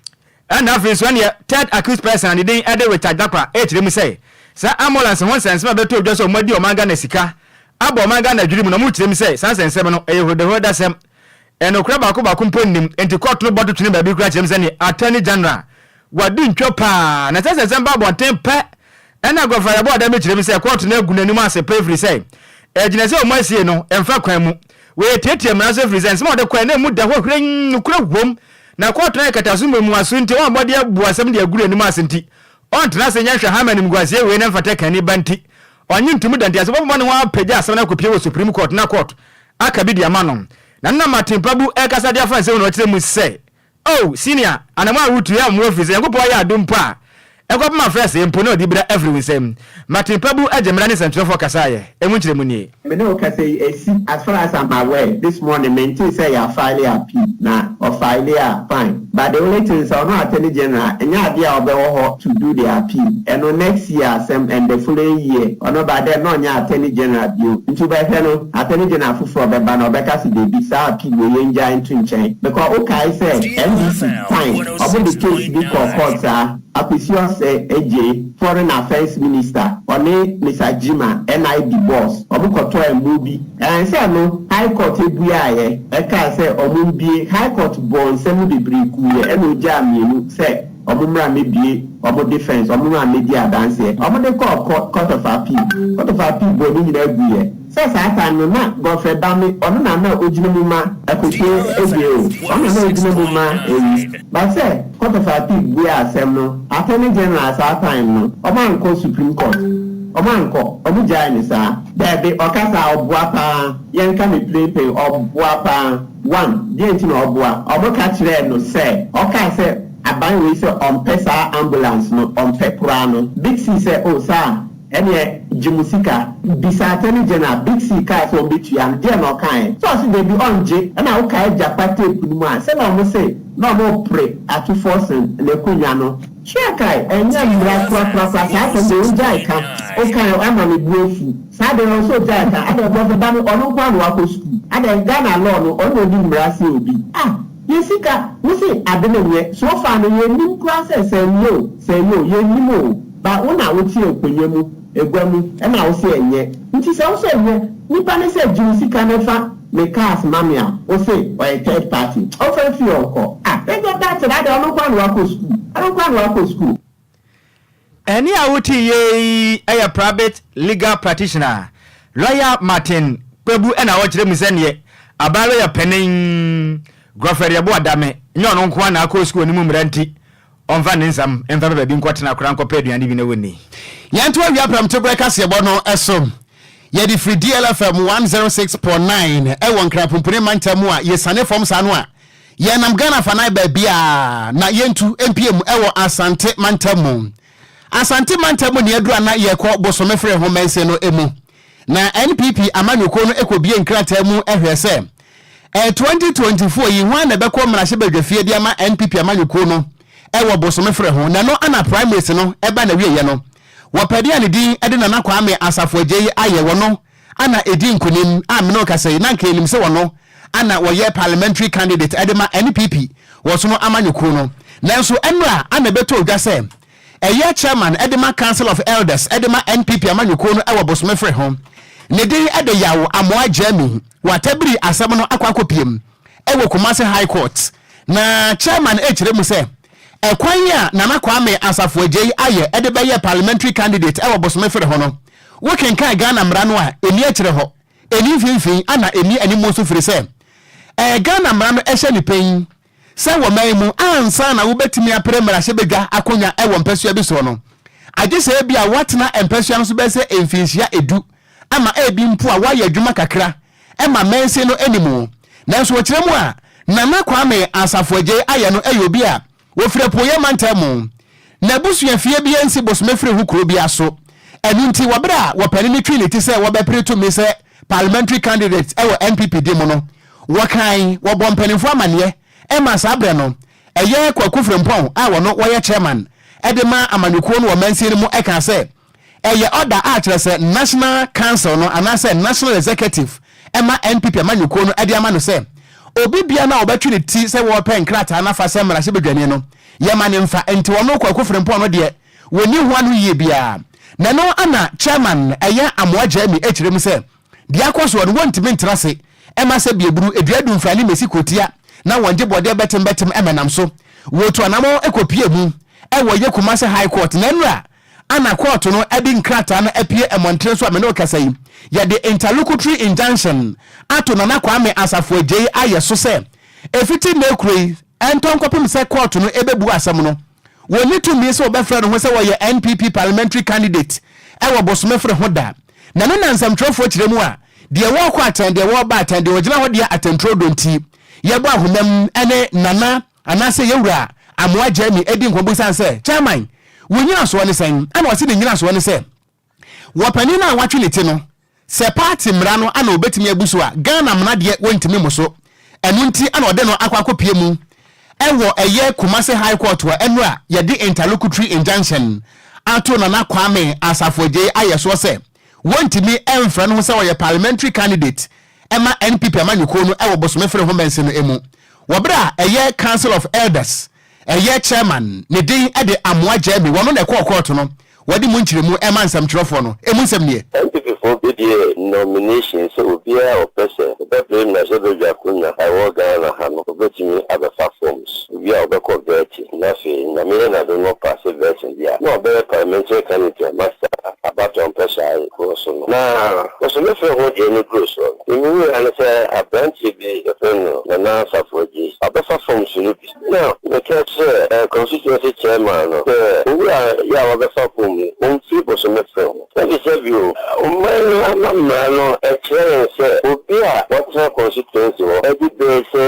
ɛna afei nso ɛneɛ third accused person a ne din ɛde Richard Dakwa, ɛkyerɛ mu sɛ saa ambulance ho nsɛnsɛm a bɛtɔ dwa sɛ ɔmo adi ɔman Ghana sika abɔ ɔman Ghana adwiri mu na ɔmo kyerɛ mu sɛ saa nsɛnsɛm no ɛyɛ horodahorodasɛm, ɛnokora baako baako mpo nnim, nti court no bɔto twene baabi kora kyerɛ mu sɛ ne Attorney General wadi ntwo paa na sɛ nsɛnsɛm ba abɔnten pɛ ɛna Godfred Yeboah Dame kyerɛ mu sɛ court no agu n'anim ase pɛ, ɛfiri sɛ ɛgyina sɛ ɔmo asie no ɛmfa kwan mu, wɔyɛ tietie mmara so, ɛfiri sɛ nsɛm a wɔde kɔɛ na emu da hɔ hweren, nokora wom, na court no ayɛ kataso mmuamuaso, nti wɔn abɔde abu asɛm de agu n'anim ase, nti ɔntena ase nyɛ nhwɛ hama animguaseɛ wei na mfata kani ba, nti ɔnye ntomu da. Nti asɛ wɔbɛbɔ ne ho apagya asɛm no akɔpie wɔ Supreme Court na court aka bi de ama no. Na nna Martin Kpebu ɛkasa de afa nsɛm na ɔkyerɛ mu sɛ, oh senior, anamɔ a wotu yɛ mmoa, firi sɛ Nyankopɔn ayɛ adom mpo a ɛkɔpem afrɛ sɛ mpo na ɔde bira afiri wo nsam. Martin Kpebu agye mmara ne nsɛntwerɛfoɔ kasaeɛ ɛmu nkyerɛmu nie. Me ne wo kasa yi, esi, as far as I'm aware, this morning mente sɛ yɛ file appeal, na ɔfile a, fine. But the only thing sɛ ɔno Attorney General ɛnyɛ adeɛ a ɔbɛwɔ hɔ to do the appeal. Ɛno next year asɛm and the following year ɔno ba dɛ na ɔnyɛ Attorney General bio. Nti wobɛhwɛ no, Attorney General foforɔ ɔbɛba na ɔbɛka sɛ debi, saa appeal wei yɛngyae nto nkyɛn. Because wokae sɛ NDC time ɔmo de case bi kɔɔ court saa, Akwasi Osei Adjei, Foreign Affairs Minister, ɔne Mr Gyimah, NIB boss, ɔmo kɔtɔ ɛmo bi. Ɛn sɛ no High Court ebuaeɛ ɛkaa sɛ ɔmo mbie. High Court bɔɔ nsɛm bebree guiɛ ɛna ogyaa mmienu sɛ ɔmo mmra mmebie ɔmo defence, ɔmo mmra mmedi adanseɛ. Ɔmo de kɔɔ Court of Appeal. Court of Appeal bɔɔ ne nyinaa guiɛ. Sɛ saa time no na Godfrey Dame ɔno na na ogyina mu ma Akwasi Adjei o, ɔno na na ogyina mu ma eyi. But sɛ Court of Appeal bue asɛm no, Attorney General saa time no, ɔmo ankɔ Supreme Court, ɔmo ankɔ, ɔmo gyae ne saa. Daabi, ɔkasa a ɔboa paa, yɛnka ne plain plain, ɔboa paa. One, deɛ nti na ɔboa? Ɔmo ka kyerɛɛ no sɛ, ɔkaa sɛ aban wei sɛ ɔmpɛ saa ambulance no, ɔmpɛ koraa no. Big C sɛ, oh saa? Ɛneɛ gye mo sika. Bisa Attorney General, Big C kaa sɛ ɔmbɛtua no, deɛ na ɔkaeɛ? Sɛ ɔse dabi ɔngye, ɛna wokae Jakpa tape no mu a, sɛ na ɔmo se na ɔmo pere Ato Forson n'akonwa no. Kyerɛ kae, ɛnyɛ mmra korakorakora saa asɛm deɛ ongyae ka, wokae ama me bo afu, saa deɛ ɛwɔ sɛ ogyae ka, adɛn Brɔfo ba no ɔno nkoa na wakɔ sukuu, adɛn Ghana law no ɔno na onim mmra sen obi, ah yɛ sika, wo se ade no nyɛ, so far no yɛnnim koraa sɛ sɛ ɛnyɛ o, sɛ ɛyɛ o, yɛnnim o. Ba wo na wote akonnwa mu, agua mu, ɛna wo se ɛnyɛ. Nti sɛ wo sɛ ɛnyɛ, nipa ne sɛ gye wo sika na fa me cars ma me a, wo se ɔyɛ third party. Ɔmfa mfie ɔnkɔ. Ah, ɛnyɛ that thing, adɛn ɔno nkoa na wakɔ school? Ɔno nkoa na wakɔ school? Ɛnne a wote yei yɛ private legal practitioner, Lawyer Martin Kpebu na ɔkyerɛ mu sɛ neɛ aban lawyer panin Godfred Yeboah Dame. Nyɛ ɔno nko ara na akɔ sukuu no mu mmara nti, ɔmfa ne nsam mfa mma baabi nkɔtena koraa nkɔpɛ aduane bi na wɔnni. Yɛnto awia prɛmtoberɛ kaseɛbɔ no so. Yɛde firi DLFM 106.9 ɛwɔ Nkran Pumpuni mantam mu a yɛsiane fam saa no a, yɛnam Ghana afanan baabiara na yɛntu mpue mu ɛwɔ Asante mantam mu. Asante mantam mu ne aduru a na yɛkɔ Bosome Fere ho mansin no mu. Na NPP amanyɔkuo no kɔbie nkrataa mu hwɛɛ sɛ, ɛyɛ 2024 yi hwan na ɛbɛkɔ mmarahyɛbadwafie de ama NPP amanyɔkuo no wɔ bosome frɛ ho, na ɛno ana primaries no ɛba n'awieɛ no. Wɔpɛdeɛ a ne din de Nana Kwame Asafo Agyei ayɛ wɔno ana ɛdi nkunim a mene wo kasa yi na anka yɛnim sɛ wɔno ana wɔyɛ parliamentary candidate de ma NPP wɔ sono amanyɔkuo no. Nanso ɛnora ana ɛbɛtɔɔ dwa sɛ Ɛyɛ chairman de ma Council of Elders de ma NPP amanyɔkuo no wɔ Bosomefre ho. Ne din de Yaw Amoah Gyami. Watabiri asɛm no akɔ akɔpiem wɔ Kumasi High Court. Na chairman rekyerɛ mu sɛ ɛkwan a Nana Kwame Asafo Agyei ayɛ de bɛyɛɛ parliamentary candidate wɔ Bosomefre ho no, wokenkan Ghana mmara no a, ɛnni akyire hɔ, ɛnni mfimfini ɛna ɛnni anim nso firi sɛ ɛyɛ Ghana mmara no hyɛ ne pɛn Sɛ wɔ man mu, ansa na wobɛtumi apere mmarahyɛbadwa akonnwa wɔ mpasua bi soɔ no, agye sɛ ebia woatena mpasua no so bɛyɛ sɛ mfinhyia edu ama ebi mpo a woayɛ adwuma kakra ma mansin no anim wo. Nanso wɔkyerɛ mu a, Nana Kwame Asafo Adjei ayɛ no yɛ obi a wɔfiri Apueeɛ mantam mu. N'abusuafie biara nsi Bosomefiri ho kuro biara so. Ɛno nti wɔ berɛ a wɔpani no twee ne ti sɛ wɔbɛpere tumi sɛ parliamentary candidate wɔ NPP di mu no, Wɔkae, wɔbɔɔ mpanimfoɔ amaneɛ maa saa berɛ no, ɛyɛ Kwaku Frimpong a ɔno wɔyɛ chairman de ma amanyɔkuo no wɔ mansin no mu kaa sɛ ɛyɛ order a kyerɛ sɛ National Council no anaasɛ National Executive ma NPP amanyɔkuo no de ama no sɛ obi biara no a ɔbɛtwe ne ti sɛ wɔrepɛ nkrataa no afa sɛ mmarahyɛbadwani no yɛma no mfa nti ɔno Kwaku Frimpong no deɛ wɔnni ho ano yie biara na ɛno ana chairman ɛyɛ Amoah Gyami kyerɛ mu sɛ Deɛ akɔ soɔ no, wɔntumi ntena ase mma sɛ biaburu, dua dumfra ne mmɛsi kurotia na wɔngye bɔdeɛ bɛtem bɛtem mmɛnam so. Wɔtu anamɔn kɔpue mu wɔ yɛ Kumasi High Court na nnura ana kɔɔto no de nkrataa no apue mmɔntene so a me ne wo kasa yi, yɛde interlocutory injunction ato Nana Kwame Asafo Adjei ayɛ so sɛ ɛfiti nnɛ kuro yi ɛntɔ nkɔpem sɛ kɔɔto no ɛbɛbu asɛm no. Wɔnni tumi sɛ wɔbɛfrɛ ne ho sɛ wɔyɛ NPP parliamentary candidate wɔ bosome fere ho da. Na ɛno na nsɛmtwerɛfoɔ kyerɛ mu a, deɛ wɔrekɔ atɛn, deɛ wɔreba atɛn, deɛ ɔgyina hɔ deɛ atɛnturo dɔ nti, yɛbɔ ahomam ne Nana anaasɛ Yɛwura Amoah Gyami di nkɔmmɔ bisa no sɛ, Chairman, wo nnyinasoɔ ne sɛn? Ɛna ɔse ne nnyinasoɔ ne sɛ, wɔ panin no a watwe ne ti no, sɛ party mmara no ana ɔbɛtumi abu so a, Ghana mmara deɛ wɔntumi mmo so. Ɛno nti ana ɔde no akɔ akɔpie mu wɔ ɛyɛ Kumasi High Court a ɛno a yɛde interlocutory injunction ato Nana Kwame Asafo Adjei ayɛ soɔ sɛ wɔntumi mfrɛ no ho sɛ ɔyɛ parliamentary candidate ma NPP amanyɔkuo no wɔ bosome fere ho mɛnse no mu wɔ berɛ a ɛyɛ Council of Elders ɛyɛ chairman ne din de Amoah Gyami wɔno na ɛkɔɔ kɔɔto no wɔde mu nkyerɛmu rema nsɛmtwerɛfoɔ no. Emu nsɛm nie. NPP foɔ bɛdie nomination sɛ obiara a ɔpɛ sɛ ɔbɛpere mmarahyɛbadwa akonwa a ɛwɔ Ghana ha no ɔbɛtumi abɛfa forms. Owie a ɔbɛkɔ vetting na afei Nyame yɛ n'adom na ɔpaase vetting deɛ a na wabɛyɛ parliamentary candidate ama saa abatoɔ mpɛsoa korɔ so no. Na Bosomefrɛ ho deɛ no duru soɔ no, deɛ mehuiɛ ara ne sɛ aberanteɛ bi yɛfrɛ no Nana Asafo Agyei wabɛfa forms no bi. Na meka kyerɛɛ constituency chairman no sɛ owura yi a wabɛfa fom yi, ɔmfiri bosome fam. Efisɛ bio, ɔman no amammara no kyerɛ yɛn sɛ obi a watena constituency hɔ adi bɛyɛ sɛ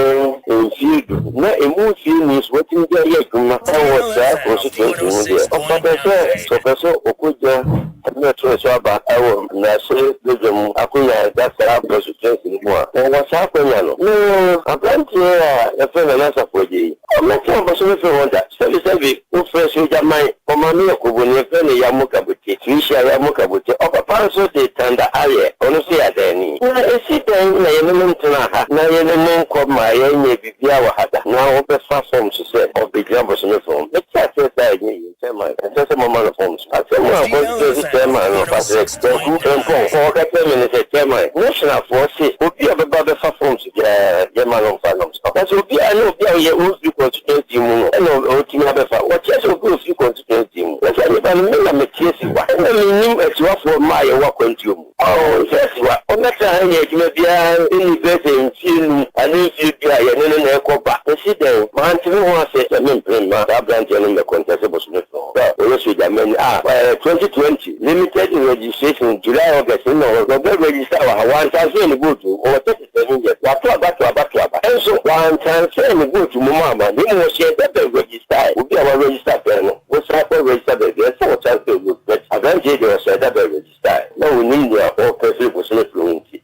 mfie du na emu mfie nnum nso watumi de ayɛ adwuma wɔ saa constituency mu deɛ, ɔfata sɛ sɛ ɔpɛ sɛ ɔkɔgyina Ɛbɛtoa so aba wɔ mmarahyɛ badwa mu akonya a ɛda saa constituency no mu a, wɔwɔ saa akwanya no. Na aberanteɛ a yɛfrɛ no Nana Asafo Adjei yi, ɔmmɛtena bosome firi ho da. Sɛbesɛbe, wofrɛ Sogyaman, ɔmaame yɛ Koboni, yɛfrɛ no Yamu Kabote, Tricia Yamu Kabote, ɔpapa nso de Tanda Ayɛ, ɔno nso yɛ Adani. Na ɛsi dɛn na yɛne no ntena ha na yɛne no nkɔ ma yɛnyɛ biribiara wɔ ha da, na ɔbɛfa fam so sɛ ɔbɛgyina bosome firi ho? Mete aseɛ saa a ɛnyɛ yie. Chairman, ɛnsɛ sɛ moma no forms. Asɛm a constituency chairman no, Patrick Kwaku Frimpong, ɔka kyerɛɛ me ne sɛ, Chairman, Nationalfoɔ se obi a ɔbɛba abɛfa forms biara, yɛmma no mfa no. Na sɛ obi a na obi a ɔyɛ ɔmfiri constituency mu no na ɔtumi abɛfa. Wɔkyerɛ sɛ obi a ɔfiri constituency. constituency mu. Na saa nipa no, me na mete Asiwa. Ɛna mennim Asiwafoɔ mma a yɛwɔ akwantuo mu. Oh, sɛ Asiwa, ɔmmɛtra ha nyɛ adwuma biara nni bɛyɛ sɛ mfie num anaa mfie du a yɛne no na ɛkɔ ba. Mese dɛn? Mante me ho ase sɛ mempene mma saa aberanteɛ no mmɛkɔntɛse bosome fɛ hɔ sɛ ɔyɛ sogyamani a, 2020 limited registration July August no na ɔbɛ register wɔ ha, wantransfer ne vote o, ɔwɔ 37 years, wato aba to aba to aba, nso wantransfer ne vote mu ma ama, na mmom ɔhyɛɛ da bɛ register. Obi a wa register pɛn no, wosan kɔ register baabi a ɛsɛ sɛ wɔtransfer vote, but aberanteɛ deɛ, ɔhyɛɛ da bɛ register na onim nea ɔrepɛ firi bosome firi ho nti.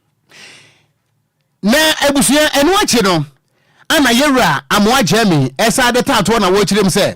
Na abusua, ɛno akyi no ana yɛwura Amoa Gyami ɛsa de taatoɔ na wɔrekyerɛ mu sɛ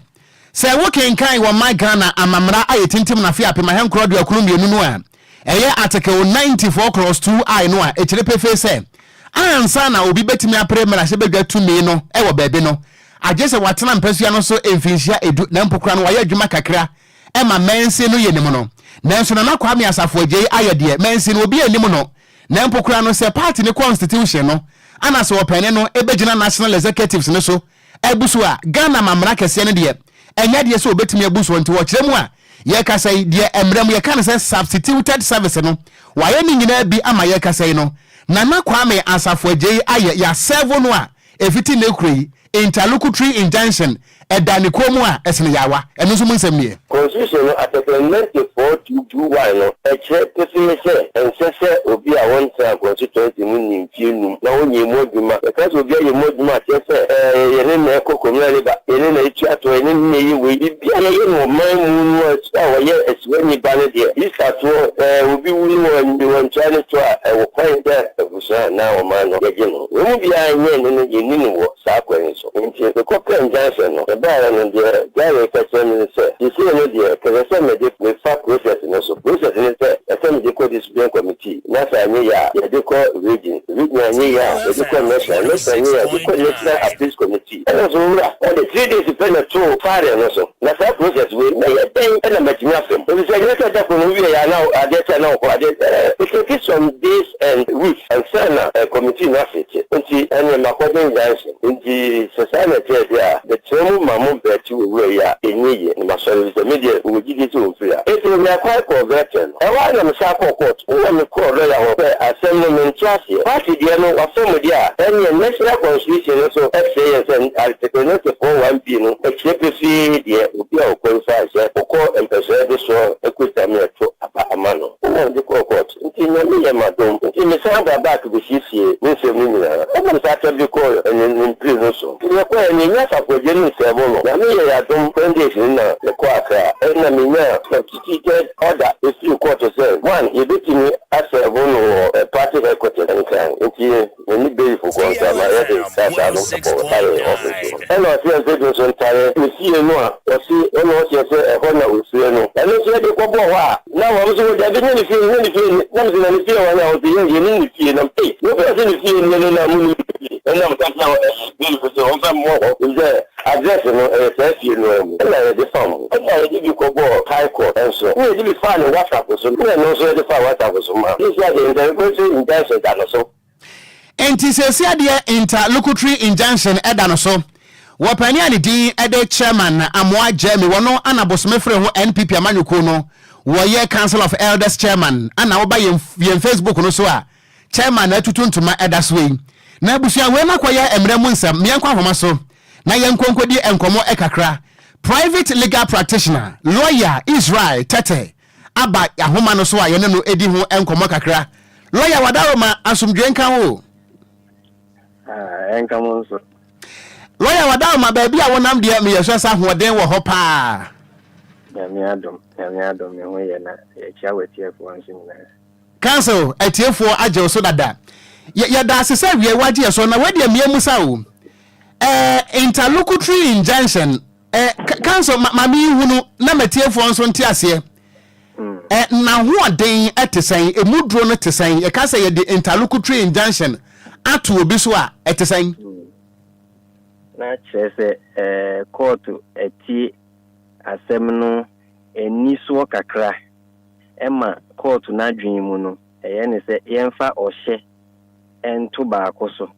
wokenkan wɔ man Ghana amammara a yɛtintim no afe 1992 no a ɛyɛ Article 94 clause 2 i no a, ɛkyerɛ pefee sɛ ansa na obi bɛtumi apere mmarahyɛbadwa tumi no ɛwɔ baabi no, agye sɛ watena mpasua no so mfinhyia 10 na mpo kora no wayɛ adwuma kakra ɛma mansin no yɛ ne mu no. Nanso Nana Kwame Asafo Agyei ayɛ deɛ mansin no obi anim no, na mpo kora no sɛ party ne constitution no ana sɛ ɔpɛne no ɛbɛgyina national executives no so abu so a, Ghana mammara kɛseɛ no deɛ, ɛnyɛ deɛ sɛ wɔbɛtumi abu soɔ. Nti wɔkyerɛ mu a yɛkasa yi deɛ, mmerɛ mu yɛka no sɛ substituted service no, wayɛ ne nyinaa bi ama yɛkasa yi no, Nana Kwame Asafo Agyei ayɛ yɛasɛvo no a ɛfiti ne kuro yi interlocutory injunction ɛda ne kɔn mu a ɛsene yaawa. Ɛno nso mu nsɛm nie. Constitution no Article 94 2 1 no ɛkyerɛ pefee sɛ ɛnsɛ sɛ obi a wɔntena constituency mu ni mfie 5 na wɔnyɛ mu adwuma. Yɛka sɛ obi ayɛ mu adwuma a, kyerɛ sɛ yɛne na ɛkɔ communal labour, yɛne na ɛtua toɔ, yɛne na ɛyɛ wei, biribi a yɛyɛ no ɔman mu no a wɔyɛ Asiwani ba no deɛ, bisa toɔ obi wu no wɔntua ne to a, ɛwɔ kwan sɛ abusua na ɔman no yɛgye no. Wɔn mu biara nyɛ ne no, yɛnni no wɔ saa kwan yi so. Nti mekɔpɛ injunction no, ɛbaeɛ no deɛ, Gary ka kyerɛ me no sɛ seesei no deɛ, kɛsɛ sɛ mede mefa process no so. Process no sɛ ɛsɛ mede kɔ discipline committee, na sɛ anyɛ yɛ a, yɛde kɔ region, region anyɛ yɛ a, yɛde kɔ national, national anyɛ yɛ a, yɛde kɔ National Appeals Committee. Ɛna so wura ɔde 3 days pɛ na too fare no so. Na saa process wei, mɛyɛ dɛn ɛna matumi afɛm? Ɛfiri sɛ nyɛ sɛ da ko no wie yɛ a na adeɛ kyɛ na wɔkɔ adeɛ. It take some days and weeks ansa na committee no asete. Nti ɛneɛ makɔgye injunction. Nti sɛ saa na ɛteɛ deɛ a, bɛtena mu ma mo bɛɛte wɔ wura yi a, ɛnyɛ yie na masɔre, fi sɛ me deɛ mewɔ gyidie sɛ wɔmfiri ha. Enti mede akwan kɔɔ Vɛtɛ no. Ɛhɔ a na mesan kɔɔ court na mekɔɔ lɔya hɔ sɛ asɛm no mente aseɛ. Party deɛ no wafa mu deɛ a, ɛneɛ national constitution no so ɛkyerɛ yɛn sɛ Article 94 1B no ɛkyerɛ pefee deɛ obi a ɔqualify sɛ wokɔ mpɛsɛɛ de soɔ ɛkɔgya me ɛto aba ama no. Wona mede kɔɔ court. Nti Nyame yɛ m'adom nti mesan ba back bɛsiesie me nsɛm no nyinaa. Ɛnam saa atɛm de kɔɔ ne mpire no so. Nti yɛkɔɛ no, yɛnya Asafo-Agye no nsɛm no. Nyame yɛ yɛadom, 10 days no na yɛkɔɔ Accra. Ɛna menya substituted order ɛfiri court sɛ one, yɛbɛtumi aserve no wɔ party headquarters Nkran. Nti mene bailiff kɔ nsa ma yɛde krataa no kɔ tare office hɔ. Ɛna ɔse ɛmfɛ bi nso ntare ne fie no a ɔse ɔna ɔseɛ sɛ ɛhɔ na ofie no. Ɛno nso yɛde kɔbɔɔ hɔ a, na wɔn nso wɔ dabi, nye ne fie, nye ne fie ni. Na mese na ne fie wɔ he a? Ɔse yɛ yɛnim ne fie. Nam ei, na obi a ɔse ne fie nie no na monim ne fie. Ɛna meka kyerɛ bailiff sɛ ɔmfa mmɔ hɔ sɛ address no ɛyɛ saa fie no ara mu. Ɛna yɛde fam ɛna yɛde bi kɔbɔɔ High Court nso, ɛna yɛde bi faa ne WhatsApp so, ɛna ɛno nso yɛde faa WhatsApp so ma sisi adeɛ interlocutory injunction da no so. Nti seesei adeɛ interlocutory injunction ɛda no so. Wɔpani a ne din ɛde Chairman Amoa Gyami, wɔno ana bosome fere ho NPP amanyɔkuo no wɔyɛ Council of Elders chairman. Ana woba yɛn Facebook no so a, chairman na atutu ntoma ɛda so yi. Na abusua wei no akɔyɛ mmerɛ mu nsɛm. Meɛnkɔ ahoma so na yɛnkɔnkɔdi nkɔmmɔ ɛkakra. Private legal practitioner, Lawyer Israel Tɛtɛ aba ahoma no so a yɛne no ɛdi ho nkɔmmɔ kakra. Lawyer Wadaroma, asomdwe nka wo. Ɛnka mo nso. Lawyer Wadaroma, baabi a wonam deɛ, meyɛ sɛ sɛ ahoɔden wɔ hɔ paa. Nyame adom, Nyame adom, me ho yɛ na yɛkyia w'atiefoɔ nso nyinaa. Council atiefoɔ agye wo so dada. Yɛda ase sɛ wie wagye yɛ so na wadeɛ mmea mu sa o interlocutory injunction council ma ma mi hunu na matiefoɔ nso nte aseɛ. N'ahoɔden te sɛn? Emu duro no te sɛn? Yɛka sɛ yɛde interlocutory injunction ato obi so a, ɛte sɛn? Na kyerɛ sɛ kɔɔto atie asɛm no ani soɔ kakra ɛma kɔɔto n'adwene mu no ɛyɛ ne sɛ yɛmfa ɔhyɛ nto baako so,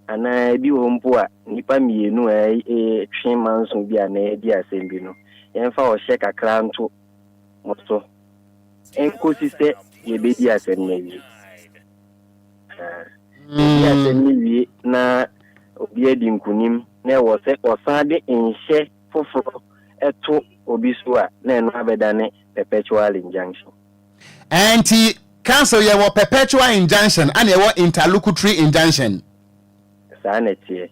anaa ebi wɔ hɔ mpo a nnipa mmienu a ɛtwe manso bi a na ɛdi asɛm bi no. yɛmfa ɔhyɛ kakra nto mo so nkosi sɛ yɛbɛdi asɛm no awie. Yɛdi asɛm no wie na obi adi nkonim na ɛwɔ sɛ ɔsan de nhyɛ foforɔ to obi so a, na ɛno abɛdane perpetual injunction. Ɛnti council, yɛwɔ perpetual injunction ana yɛwɔ interlocutory injunction? Saa na ɛteɛ.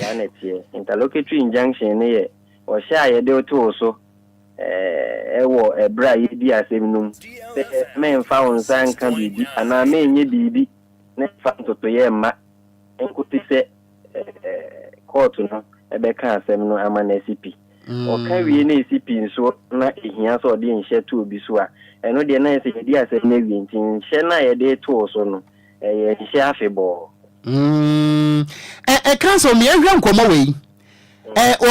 Saa na ɛteɛ. Interlocutory injunction no yɛ ɔhyɛ a yɛde to wo so ɛwɔ ɛberɛ a yɛdi asɛm no mu sɛ mɛmfa wo nsa nka biribi anaa mɛnyɛ biribi na mfa ntotoyɛ mma nkosi sɛ court no ɛbɛka asɛm no ama no asi pi. Ɔka wie na esi pi nso na ehia sɛ ɔde nhyɛ to obi so a, ɛno deɛ na yɛ sɛ yɛdi asɛm no awie, nti nhyɛ no a yɛde too so no, ɛyɛ nhyɛ afebɔɔ. Ɛ council, mmiɛnhwɛ nkɔmɔ wei.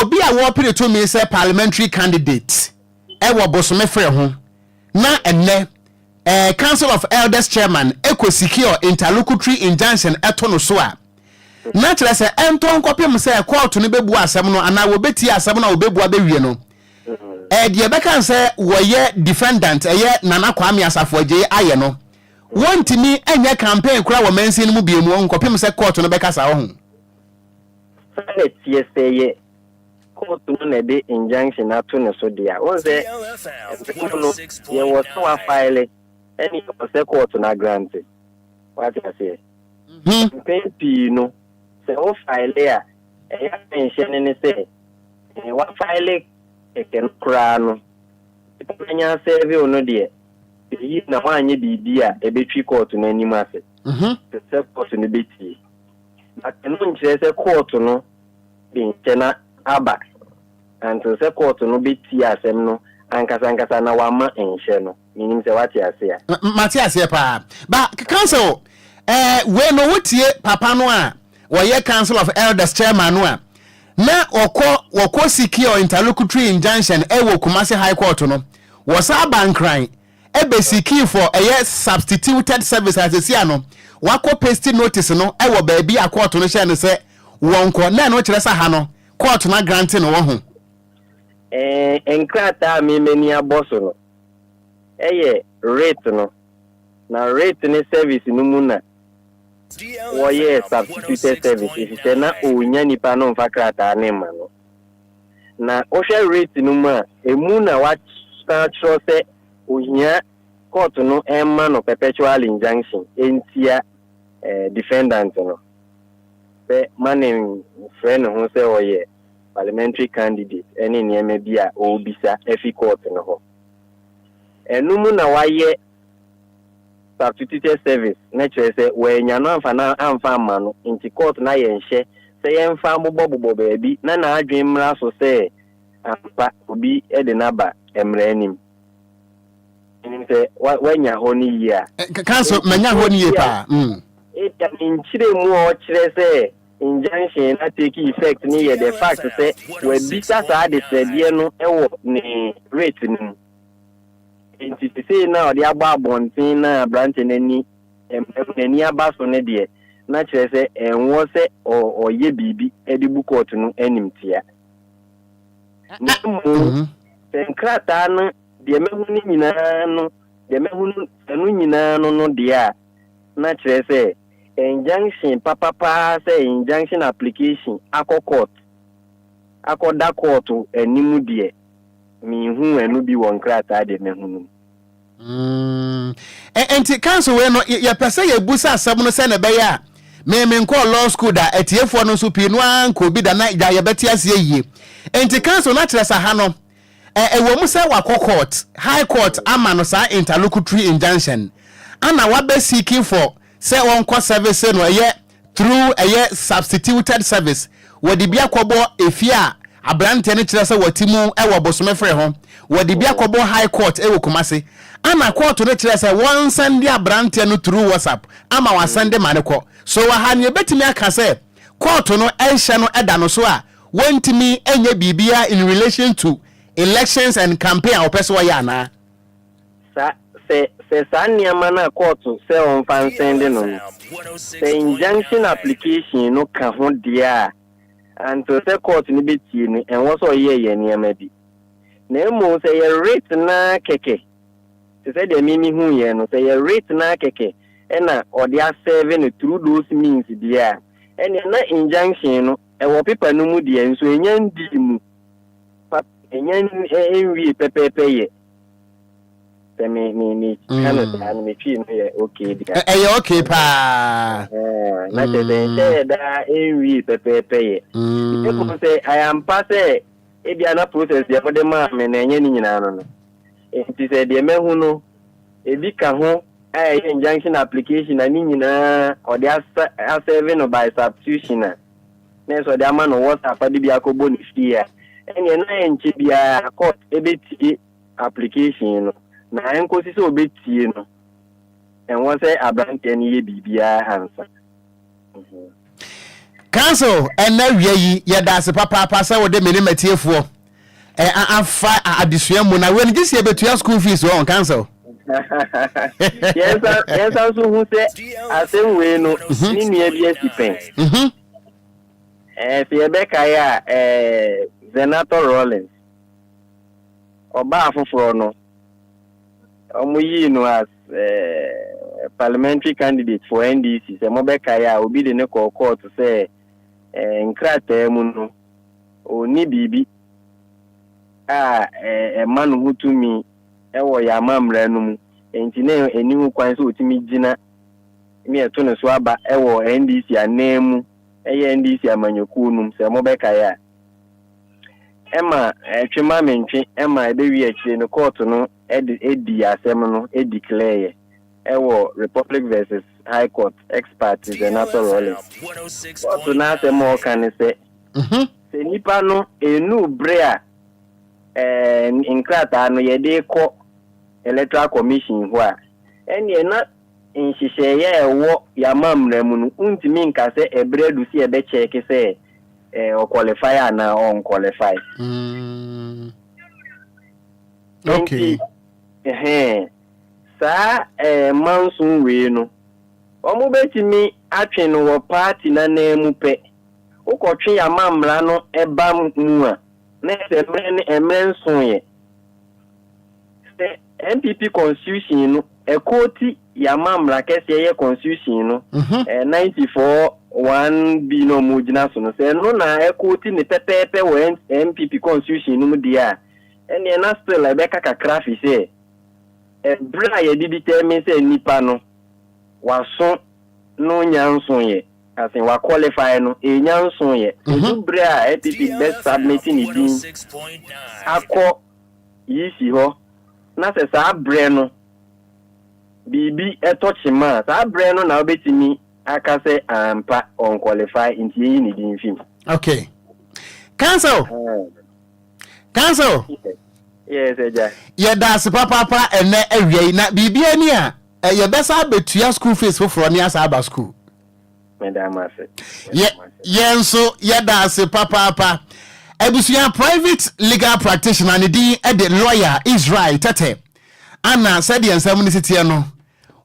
Obi a wɔpere tumi sɛ parliamentary candidate ɛwɔ Bosome Freho na ɛnɛ Council of Elders chairman ɛkɔ secure interlocutory injunction ɛto no so a, na kyerɛ sɛ ɛntɔ nkɔpem sɛ court no bɛbu asɛm no anaa wɔbɛtie asɛm no a wɔbɛbua bɛwie no, deɛ ɛbɛka sɛ wɔyɛ defendant, ɛyɛ Nana Kwame Asafo Agyei ayɛ no, wɔntumi nyɛ campaign kora wɔ mansin no mu bio mu nkɔpem sɛ court no bɛkasa wɔ ho. Saa na ɛteɛ. Sɛ yɛ court no na ɛde injunction ato ne so deɛ a, wɔn sɛ mpɛn no yɛwɔ sɛ wafile ɛne yɛwɔ sɛ court no agrant. Wate aseɛ? Mpɛn pii no, sɛ wo file a, ɛyɛ nhyɛ ne ne sɛ wafile kɛkɛ no koraa no, nipa bɛnya serve no deɛ eyi na wanyɛ biribi a ɛbɛtwi court no anim ase te sɛ court no bɛtie, but ɛno nkyerɛ sɛ court no de nkyɛ na aba until sɛ court no bɛtie asɛm no ankasa ankasa na wama nhyɛ no. Menim sɛ wate ase a. Mate aseɛ paa. Ba council, wei no, wotie papa no a wɔyɛ Council of Elders chairman no a, na ɔkɔ wɔkɔ secure interlocutory injunction ɛwɔ Kumasi High Court no, wɔsa aba Nkran ɛbɛ seek for ɛyɛ substituted service a sɛsi ano wakɔ paste notice no ɛwɔ baabi a court no hyɛ no sɛ wɔnkɔ, na ɛno kyerɛ sɛ ha no court no agrant no wɔ ho. Nkrataa a memani abɔ so no ɛyɛ writ no, na writ ne service no mu na wɔyɛɛ substituted service, efisɛ na ɔnya nipa no mfa krataa ne ma no. Na wohwɛ writ no mu a, emu na wasan kyerɛ sɛ ohia court no ɛmma no perpetual injunction ntia defendant no sɛ ma ne mfrɛ ne ho sɛ ɔyɛ parliamentary candidate ɛne nneɛma bi a ɔrebisa afi court no hɔ. Ɛno mu na wayɛ substituted service na kyerɛ sɛ wɔanya no amfa na amfa amma no, nti court na yɛ nhyɛ sɛ yɛmfa bobɔbobɔ baabi na n'adwene mmra so sɛ ampa obi de n'aba mmerɛ anim. Ɛnim sɛ wanya hɔ no yie a. Council, manya hɔ no yie paa. Ebia ne nkyerɛ mu a ɔkyerɛ sɛ injunction na take effect ne yɛ the fact sɛ wabisa saa adesrɛdeɛ no wɔ ne writ no mu, nti sesei na ɔde abɔ abɔnten na aberante n'ani n'ani aba so no deɛ, na kyerɛ sɛ ɛnwɔ sɛ ɔyɛ biribi de bu court no anim tia. Na mmom sɛ nkrataa no deɛ mahu no nyinaa no, deɛ mahu no ɛno nyinaa no deɛ a, na kyerɛ sɛ injunction papapaa sɛ injunction application akɔ court, akɔda court anim deɛ, mihu ɛno bi wɔ nkrataa deɛ mahu no. Nti council, wei no yɛpɛ sɛ yɛbusa asɛm no sɛ na ɛbɛyɛ a me nkɔɔ law school da, atiefoɔ no nso pii no ara nkɔ bi da, na gya yɛbɛte aseɛ yie. Nti council, no akyerɛ sɛ ha no ɛwɔ mu sɛ wakɔ court, High Court ama no saa interlocutory injunction, ana wabɛ seeking for sɛ wɔnkɔ service no, ɛyɛ through ɛyɛ substituted service, wɔde bi akɔbɔ efie a aberanteɛ no kyerɛ sɛ wɔte mu ɛwɔ Bosome Freho, wɔde bi akɔbɔ High Court ɛwɔ Kumase, ana court no kyerɛ sɛ wɔnsend aberanteɛ no through WhatsApp ama wasend ma ne kɔ so. Wɔ ha nea ebɛtumi aka sɛ court no ɛnhyɛ no ɛda no so a, wɔntumi ɛnyɛ biribiara in relation to elections and campaign a wɔpɛ sɛ wɔyɛ anaa? Sa sɛ saa nneɛma no a court sɛ ɔmfa nsend no, sɛ injunction application no ka ho deɛ a, until sɛ court no bɛtie no, ɛnwɔ sɛ ɔyɛ yɛ nneɛma bi. Na mmom sɛ ɛyɛ writ no ara kɛkɛ, te sɛ deɛ me mehuiɛ no, sɛ ɛyɛ writ no ara kɛkɛ na ɔde asɛɛve no through those means deɛ a, ɛnneɛ na injunction no, ɛwɔ paper no mu deɛ, nso ɛnnya ndii mu pap, ɛnnya nwie pɛpɛɛpɛ yɛ. Sɛ me me me ka no saa no, me twi no yɛ okay deɛ a. Ɛyɛ okay paa. Na kyerɛ sɛ nhyɛ daa ɛnwie pɛpɛɛpɛ yɛ. Mmom sɛ ayɛ ampa sɛ Ebia na process deɛ mode maa me no ɛnyɛ ne nyinaa no no. Enti sɛ deɛ mahu no ebi ka ho a ɛyɛ injunction application a ne nyinaa ɔde asa asɛve no by substitution a, na ɛsɛ ɔde ama no WhatsApp de bi akɔbɔ ne fie a, ɛnneɛ na ɛnkyɛ biara court ɛbɛtie application no. Na ɛnkɔsi sɛ ɔbɛtie no, ɛnwɔ sɛ aberanteɛ no yɛ biribiara ansa. Council, ɛnɛ awia yi yɛda ase papaapa sɛ wode me ne matiefoɔ afa adesua mu na wei no gye sɛ yɛbɛtua school fees wɔn council. Yɛnsa nso hu sɛ asɛm wei no ne nua bi asi pɛn. Sɛ yɛbɛkae a, Zanetor Rawlings ɔbaa foforɔ no, wɔyii no as parliamentary candidate for NDC. Sɛ mobɛkae a, obi de ne kɔɔ court sɛ nkrataa mu no, ɔnni biribi a ɛma no ho tumi wɔ yɛn amammerɛ no mu. Nti na ɛni ho kwan sɛ ɔtumi gyina ne ɛto ne so aba wɔ NDC anan mu, ɛyɛ NDC amanyɔkuo no mu, sɛ mobɛkae a. Ɛma ɛtwe ma mentwe, ɛma ɛbɛwie akyire no, court no de di asɛm no declare ɛwɔ Republic versus High Court ex parte Zanetor Rawlings. Court no asɛm a ɔka ne sɛ, sɛ nipa no enu bere a nkrataa no yɛde kɔ Electoral Commission hɔ a, ɛnneɛ na nhyehyɛeɛ a ɛwɔ yɛamammerɛ mu no, wontumi nka sɛ ɛberɛ adu sɛ yɛbɛkyɛke sɛ ɔqualify anaa ɔnqualify. Nti saa manson wei no, wɔn bɛtumi atwe no wɔ party n'anan mu pɛ. Wokɔtwe yɛamammerɛ no ɛba mu a, na sɛ mmerɛ ne mmerɛ nson yɛ. Sɛ NPP constitution no ɛkooti yɛamammerɛ kɛseɛ yɛ constitution no 94(1)(b na ɔmo gyina so no, sɛ ɛno na ɛkooti ne pɛpɛɛpɛ wɔ NPP constitution no mu deɛ a, ɛnneɛ na still ɛbɛka kakra fi sɛ ɛberɛ a yɛde determine sɛ nipa no waso no nya nso yɛ asen wa qualify no enya nso yɛ. Edu berɛ a NPP bɛ submit ne din akɔ EC hɔ na sɛ saa berɛ no biribi ɛtɔ kyema a, saa berɛ no na wobɛtumi aka sɛ ampa ɔnqualify nti yɛyi ne din fim. Okay. Council. Council. Yes, Agya. Yɛda ase papaapa ɛnɛ awia yi na biribi ani a yɛbɛsa abɛtua school fees foforɔ ne asa aba school. Meda mo ase. Yɛn nso yɛda ase papaapa. Abusua, private legal practitioner ne din de lawyer Israel Tɛtɛ ana sɛdeɛ nsɛm no si teɛ no,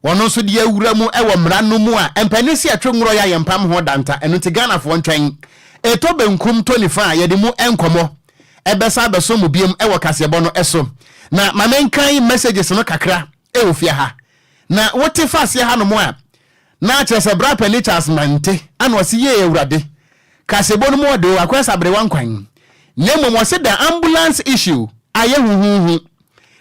wɔn nso de awura mu wɔ mmara no mu a mpanin si ɛtwe nworɔ yɛ a yɛmpam ho danta. Ɛno nti Ghanafoɔ ntwɛn ɛtɔ benkum tɔ nifa a yɛde mu nkɔmmɔ ɛbɛsa abɛso mu biom wɔ kaseɛbɔ no so. Na ma menkan messages no kakra ɛwɔ fie ha na wote fa aseɛ ha nom a, na kyerɛ sɛ bra pani Charles Mante ana ɔse yie Awurade kaseɛbɔ no mu ɔde o akɔyɛ sɛ aberewa nkwan, na mmom ɔse the ambulance issue ayɛ huhuhu,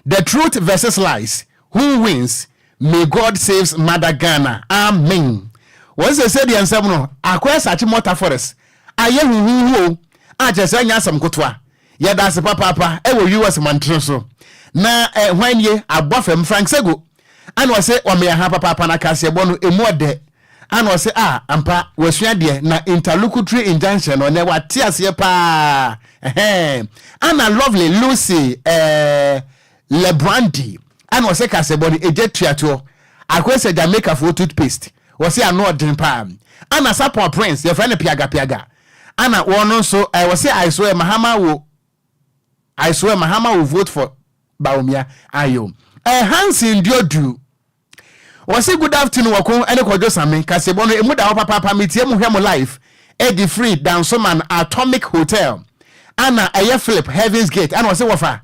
the truth versus lies, who wins? May God saves mother Ghana, amen. Wɔn sɛ sɛdeɛ nsɛm no akɔyɛ sakye mortar forest ayɛ huhuhu o, a kyerɛ sɛ ɛnyɛ asɛm kotoa. Yɛda ase papaapa ɛwɔ US mantene so na eh, hwan nie abɔ fam Frank Sego ana ɔse ɔmea ha papaapa na kaseɛbɔ no emu ɔdɛ ana ɔse a ampa wasua deɛ na interlocutory injunction no ɔnɛ wate aseɛ paa ɛhɛn. Ana Lovely Lucy eh, Lebrandi ana ɔse kaseɛbɔ no ɛgya tuatoɔ akɔyɛ sɛ Jamaicafoɔ toothpaste, wɔse ano ɔden paa. Ana Sapon Prince yɛfrɛ no piaga piaga ana wɔn nso eh, wɔse I swear Mahama wo, I swear Mahama will vote for Bawumia ayo. Eh, Hanson Duodu wɔse good afternoon wɔko ne Kwadwo Same kaseɛbɔ no emu da hɔ papaapa, metie mo hwɛ mo live ɛdi firi Dansoman Atomic Hotel. Ana ɛyɛ Philip Heavens Gate ana ɔse wɔfa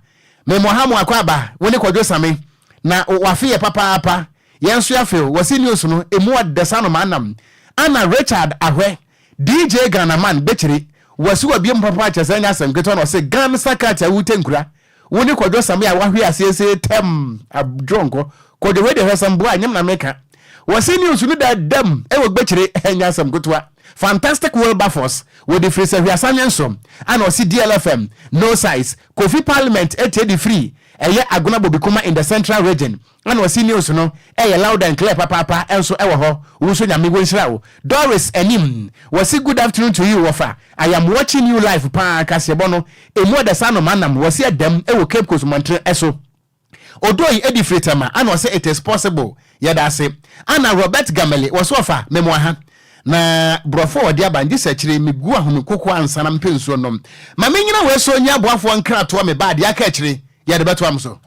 Memmɔ mo akɔ aba, wo ne Kwadwo Same na wafe yɛ papaapa. Yɛn nso yɛafe o. Wɔsi news no emu ɔdɛ sa no anam ana. Richard Ahwɛ DJ Ghanaman bɛkyire wɔsi wɔ biem papa kyerɛ sɛ ɛnyɛ asɛm ketewa na ɔsɛ Gan Sakat a wute nkura, wo ne Kwadwo Same a wahwe asiesie tɛm adwonkɔ. Kwadwo, wei de hwɛ sɛm boa nyɛm na meka. Wɔsi news no da dam ɛwɔ gbɛkyire, ɛnyɛ asɛm ketewa. Fantastic Wilberforce wɔde firi sɛ hwiasanyɛ nso ana ɔsi DLFM no size. Kofi Parliament etie de firi ɛyɛ Agona Bobikuma in the Central Region ɛna ɔsi news no ɛyɛ loud and clear papaapa. Ɛnso ɛwɔ hɔ wo nso, Nyame wɔnhyira wo. Doris Anim wɔsi good afternoon to you wɔfa, I am watching you live paa. Kaseɛbɔ no emu ɔda saa no manam. Wɔsi ɛdɛm ɛwɔ Cape Coast mmɔnten ɛso. Odoi edi firi Tama ana ɔsɛ it is possible, yɛda ase. Ana Robert Gamele wɔso ɔfa mɛmoa ha na borɔfo a ɔde aba ngye sɛ akyire megu ahome koko ansa na mpɛ nsuo nom ma menyina wei so nyɛ aboafoɔ nkratoɔ me ba adeɛ aka akyire yɛde bɛtoa m so.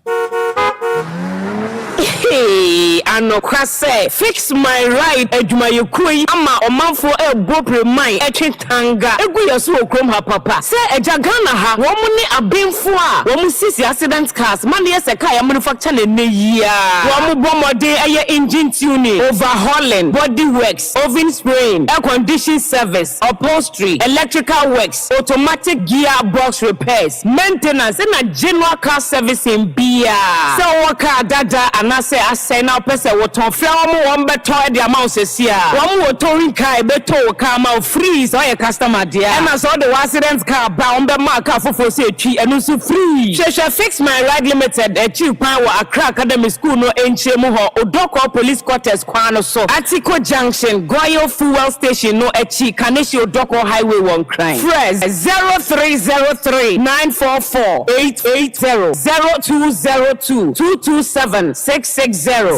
Hey, anokwa sɛ Fix My Ride adwumayɛkuo yi ama ɔmanfoɔ ɛrebɔ preman ɛtwe tanga egu yɛ so wɔ kurom ha papa sɛ agya Ghana ha. Wɔn ne abenfo a wɔn sisi accident cars ma ne yɛ sɛ car yɛ manufacture ne ne yia. Wɔn bɔ mmɔden ɛyɛ engine tuning, overhauling, body works, oven spraying, air condition service, upholstery, electrical works, automatic gear box repairs, maintenance ɛna general car servicing bia. Sɛ wɔwɔ car dada anaasɛ asɛe na wopɛ sɛ wotɔn, frɛ wɔn, wɔn bɛtɔ de ama wo sɛsi a wɔn wɔ towing car ɛbɛtɔ wo car ma wo free sɛ ɔyɛ customer deɛ. Ɛna sɛ ɔde wɔ accident car ba, wɔn bɛma car foforɔ sɛ etwi, ɛno nso free. Hwehwɛ Fix My Ride Limited akyiri kwan wɔ Accra Academy School no nkyɛn mu hɔ, Odɔkɔ Police Quarters kwan no so, Atiko Junction, Goil Fuel Station no akyi, Kaneshie Odɔkɔ Highway wɔ Nkran. Frɛ 0303 944 880, 0202 227 660,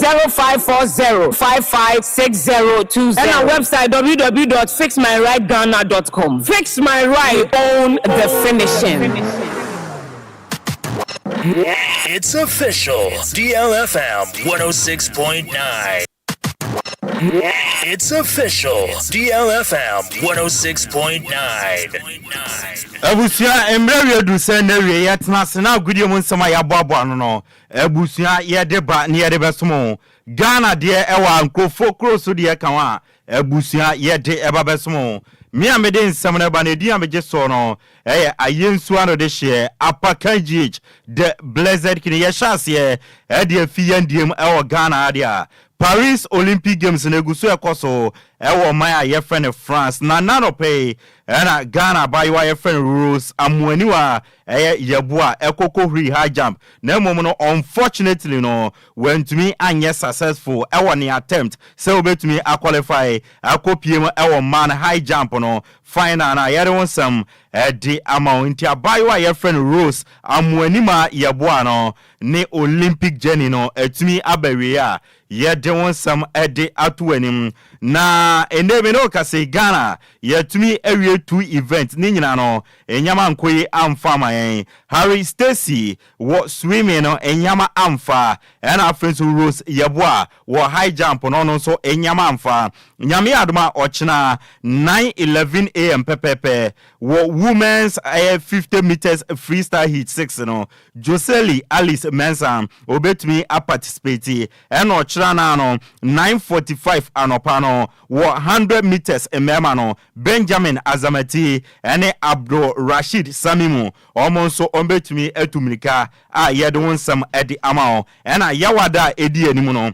0540 556020, ɛna website www.fixmyrideghana.com. Fix My Ride, own the finishing. It's official. DLFM 106.9. It's official. DLFM 106.9. Abusua, mmerɛ wie du sɛ na wie yɛtena ase na agodie mu nsɛm a yɛaboaboa no, abusua, yɛde ba ne yɛde bɛsom Ghana deɛ ɛwɔ a nkurɔfoɔ kuro so deɛ ka ho a, abusua, yɛde ɛba bɛsom. Me a mede nsɛm no ba no, ɛdin a megye soɔ no ɛyɛ Ayɛnsuo ano de hyeɛ Apakan GH the Blessed King. Yɛhyɛ aseɛ ɛde afi yɛn diem ɛwɔ Ghana adeɛ a Paris Olympic Games no egu so ɛkɔ so ɛwɔ ɔman a yɛfrɛ no France. Na nanɔpɛ yi ɛna Ghana abaayewa yɛfrɛ no Rose Amoaniwa ɛyɛ Yɛboa ɛkɔkɔ huri high jump, na mmom no unfortunately no wantumi anyɛ successful ɛwɔ ne attempt sɛ wobɛtumi aqualify akɔpie mu ɛwɔ man high jump no final. Na yɛde wo nsɛm ɛde ama wo. Nti abaayewa a yɛfrɛ no Rose Amoanima Yɛboa no ne Olympic journey no atumi aba wie a yɛde wo nsɛm ɛde ato anim. Na ɛnɛ mi ne wo kase, Ghana yɛtumi awie two event ne nyinaa no ɛnyama nko yi amfa ama yɛn. Harry Stacy wɔ swimming no ɛnyama amfa, ɛna afei nso Rose Yɛboa wɔ high jump no, ɔno nso ɛnyama amfa. Nyame adom a, ɔkyena 9:11 a.m. pɛpɛpɛ wɔ women's ɛyɛ 50 meters freestyle heat 6 no, Joseli Alice Mensah obetumi aparticipate. Ɛna ɔkyerɛ naa no 9:45 anɔpa no wɔ 100 meters mmarima no, Benjamin Azamati ɛne Abdul Rashid Samimu, wɔn nso wɔn atu mirika a yɛde wɔn nsɛm ɛde ama wɔn. Ɛna Yawada a ɛdi anim no,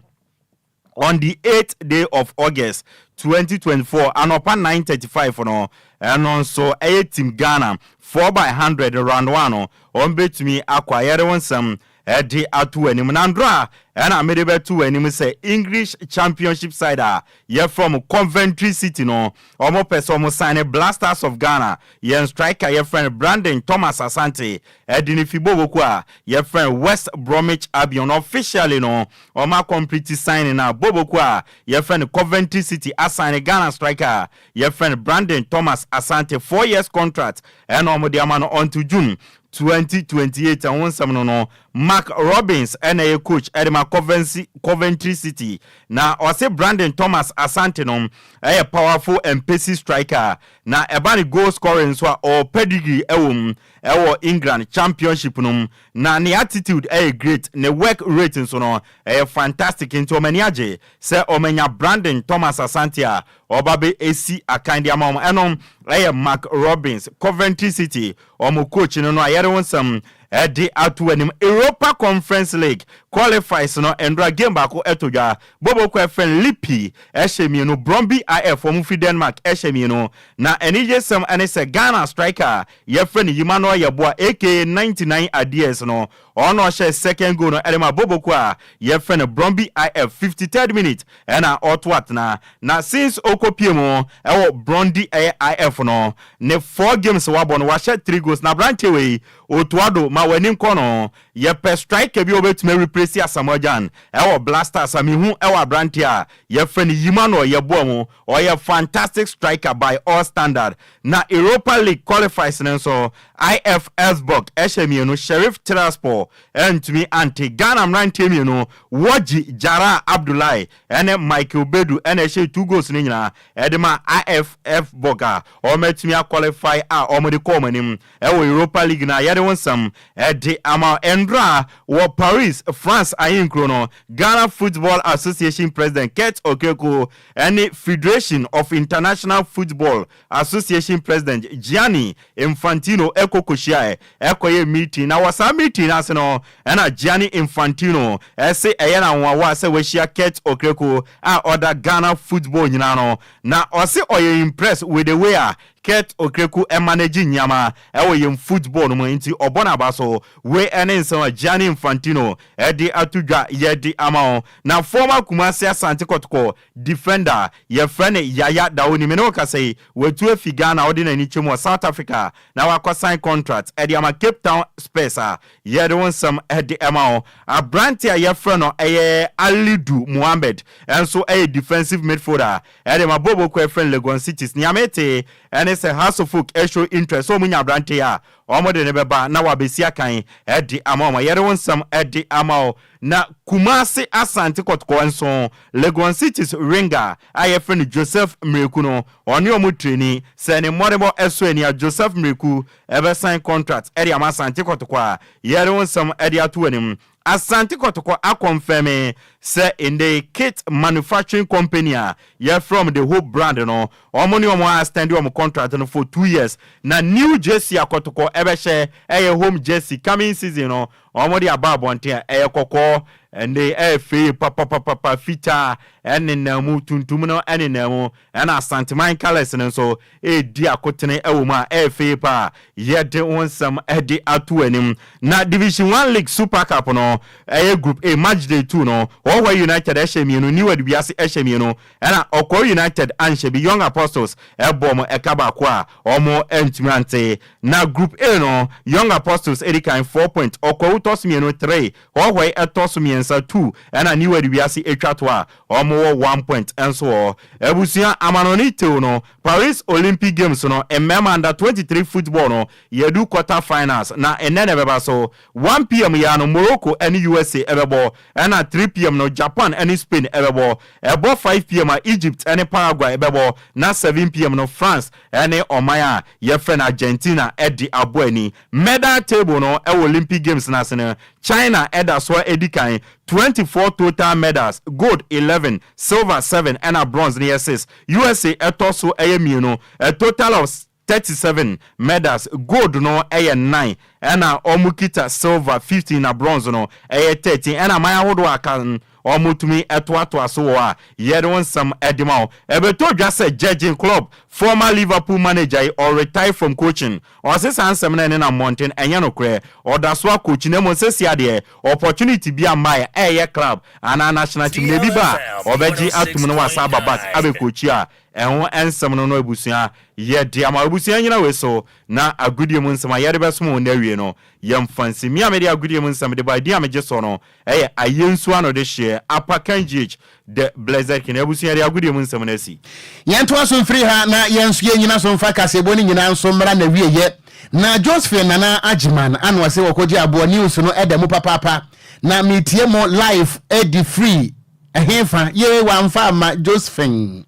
on the 8th day of August 2024, anɔpa 9:35 no, ɛno nso ɛyɛ team Ghana 4 by 100 round 1 no, wɔn bɛtumi akɔ a yɛde wɔn nsɛm ɛde ato anim. Na ndora ɛna mede bɛto anim sɛ English Championship side a yɛfrɛ mo Coventry City no, ɔmo pɛ sɛ ɔmo sign Black Stars of Ghana yɛn striker yɛfrɛ no Brandon Thomas Asante ɛde ne fi boboko a yɛfrɛ no West Bromwich Albion. Officially no, ɔmo acomplete signing na boboko a yɛfrɛ no Coventry City asign Ghana striker a yɛfrɛ no Brandon Thomas Asante, 4 years contract ɛna ɔmo de ama no until June 2028. Ɛho nsɛm no, Mark Robins ɛna ɛyɛ coach ɛde ma ma Coventry City. Na ɔse Brandon Thomas Asante no ɛyɛ powerful and pacey striker, na ɛba ne goal scoring nso a, ɔwɔ pedigree ɛwɔ mu ɛwɔ England Championship no mu, na ne attitude ɛyɛ great, ne work rate nso no ɛyɛ fantastic. Nti ɔmo ani agye sɛ ɔmanya Brandon Thomas Asante a ɔba bɛ esi akan de ama wɔn. Ɛno ɛyɛ Mark Robins, Coventry City ɔmo coach no a yɛre wɔn nsɛm ɛde ato anim. Europa Conference League qualifiers no, ndora game baako ɛto dwa. Boboko ɛfɛn Lippi ɛhyɛ 2, Bromby IF, wɔn fi Denmark, ɛhyɛ 2. Na anigye sɛm ɛne sɛ Ghana striker yɛfrɛ no Emmanuel Yeboah, aka 99 Ideas no, ɔno ɔhyɛ second goal no ɛde ma Boboko a yɛfrɛ no Bromby IF, 53rd minute ɛna ɔto atena. Na since okopie mu ɛwɔ Bromby ɛyɛ IF no, ne four games wabɔ no, wahyɛ three goals. Na aberanteɛ wei otoado ma w'ani nkɔ no. Yɛpɛ striker bi a obetumi replace Asamoah Gyan ɛwɔ Black Stars a, mihu ɛwɔ aberanteɛ a yɛfrɛ no Emmanuel Yeboah mu. Ɔyɛ fantastic striker by all standard. Na Europa League qualifiers no nso, IF Elfsborg ɛhyɛ 2, Sheriff Tiraspol ɛntumi ante. Ghana mmeranteɛ 2, Wɔgye Jara Abdullahi ɛne Michael Bedu, ɛna ɛhyɛ two goals no nyinaa ɛde ma IF Elfsborg a wɔmatumi aqualify a wɔde kɔɔ wɔn anim ɛwɔ Europa League. Na yɛde wɔn nsɛm ɛde ama ndra wɔ Paris, France ahenkuro no, Ghana Football Association President Kurt Okraku ɛne Federation of International Football Association President Gianni Infantino ɛkɔ kɔhyia ɛkɔyɛ meeting. Na wɔ saa meeting ase no, ɛna Gianni Infantino ɛse ɛyɛ na ahoahoa sɛ wahyia Kurt Okraku a ɔda Ghana football nyinaa no, na ɔse ɔyɛ impressed with the way a Kurt Okraku ɛmanage nneɛma ɛwɔ yɛn football no mu, nti ɔbɔ n'aba so. Wei ɛne nsɛm a Gianni Infantino ɛde ato dwa yɛde ama wɔn. Na former Kumasi Asante Kɔtɔkɔ defender yɛfrɛ no Yaya Dawoni, mene wo kasa yi, watu afi Ghana, ɔde n'ani kyɛ mu wɔ South Africa na wakɔ sign contract ɛde ama Cape Town Spurs a yɛde wo nsɛm ɛde ɛma wɔn. Aberante a yɛfrɛ no ɛyɛ Alidu Muhammed ɛnso ɛyɛ defensive midfielder ɛde ma Bobo kɔ ɛfrɛ no Legon Cities. Nea mete ɛne sɛ Hearts of Oak ɛshow interest sɛ ɔmo nya aberante a ɔmo de ne bɛba na wabɛsi akan ɛde ama ɔmo. Yɛde wo nsɛm ɛde ama wo. Na Kumase Asante Kɔtɔkɔ nso, Legon Cities winger a yɛfrɛ no Joseph Mmireku no, ɔne ɔmo training. Sɛ ne mmɔdebɔ ɛso ani a, Joseph Mmireku ɛbɛsign contract ɛde ama Asante Kɔtɔkɔ a yɛde wo nsɛm ɛde ato anim. Asante Kɔtɔkɔ aconfirm sɛ in kit manufacturing company a yɛfrɛ the Hope brand no, ɔmo ne ɔmo extend ɔmo contract no for 2 years. Na new jersey akɔtɔkɔ ɛbɛhyɛ, ɛyɛ home jersey coming season no, ɔmo de aba abɔnten a ɛyɛ kɔkɔɔ, ɛnde ɛyɛ fee papapapa, fitaa ɛnenam mu, tuntum no ɛnenam mu, ɛna Asanteman colours no nso ɛredi akotene ɛwɔ mu a ɛyɛ fee paa. Yɛde wɔn nsɛm ɛde ato anim. Na Division One League Super Cup no, ɛyɛ Group A match day 2 no, Hohoe United ɛhyɛ 2, New Edubiase ɛhyɛ 2, ɛna Ɔkɔɔ United anhyɛ bi. Young Apostles ɛbɔ ɔmo ɛka 1 a ɔmo ɛntumi ante. Na Group A no, Young Apostles ɛdi kan 4 point, Ɔkɔɔ tɔ so 2 3, Hohoe ɛtɔ so 3 2, ɛna New Edubiase atwa to a ɔmo wɔ 1 point. Ɛnso wɔ abusua amanɔne tew no, Paris Olympic Games no, mmarima under 23 football no, yɛdu quarter finals. Na ɛnɛ na ɛbɛba so 1 p.m. yɛ no, Morocco ɛne USA ɛbɛbɔ, ɛna 3 p.m. no, Japan ɛne Spain ɛbɛbɔ. Ɛbɔ 5 p.m. a, Egypt ɛne Paraguay ɛbɛbɔ, na 7 p.m. no, France ɛne ɔman a yɛfrɛ no Argentina ɛde abɔ ani. Medal table no ɛwɔ Olympic Games n'ase no, China ɛda so ɛdi kan, 24 total medals, gold 11, silver 7, ɛna bronze no yɛ 6. USA ɛtɔ so ɛyɛ 2, a total of 37 medals, gold no ɛyɛ 9, ɛna ɔmo kita silver 15, na bronze no ɛyɛ 13. Ɛna aman ahodoɔ aka no, ɔmo tumi ɛtoatoa so wɔ a yɛde wɔn nsɛm ɛde ma wo. Ɛbɛtɔ dwa sɛ Jurgen Klopp, former Liverpool manager yi, ɔretire from coaching. Ɔse saa nsɛm no ɛne na mmɔnten ɛnyɛ nokorɛ, ɔda so akɔkyi, na mmom sɛsi adeɛ opportunity bi ama yɛ ɛyɛ club anaa national team na ebi ba a, ɔbɛgye atum no wasa aba back abɛkɔkyi a ɛho nsɛm no. Abusua, yɛde ama abusua nyina wei so. Na agodie mu nsɛm a yɛde bɛsom wɔn awie no, yɛmfa nsɛm a mede agodie mu nsɛm de ba di a megye so no ɛyɛ Ayɛnsu ano de hyeɛ Apakan GH the Blessed King. Abusua, de agodie mu nsɛm no asi. Yɛntoa so mfiri ha na yɛn nso yɛnyina so mfa kaseɛbɔ no nyinaa nso mmra na wieyɛ. Na Josephine Nana Agyeman ano ɔsɛ wɔkɔgye aboɔ news no ɛda mu papaapa. Na metie mo live adi free ɛhefa yee wamfa amma Josephine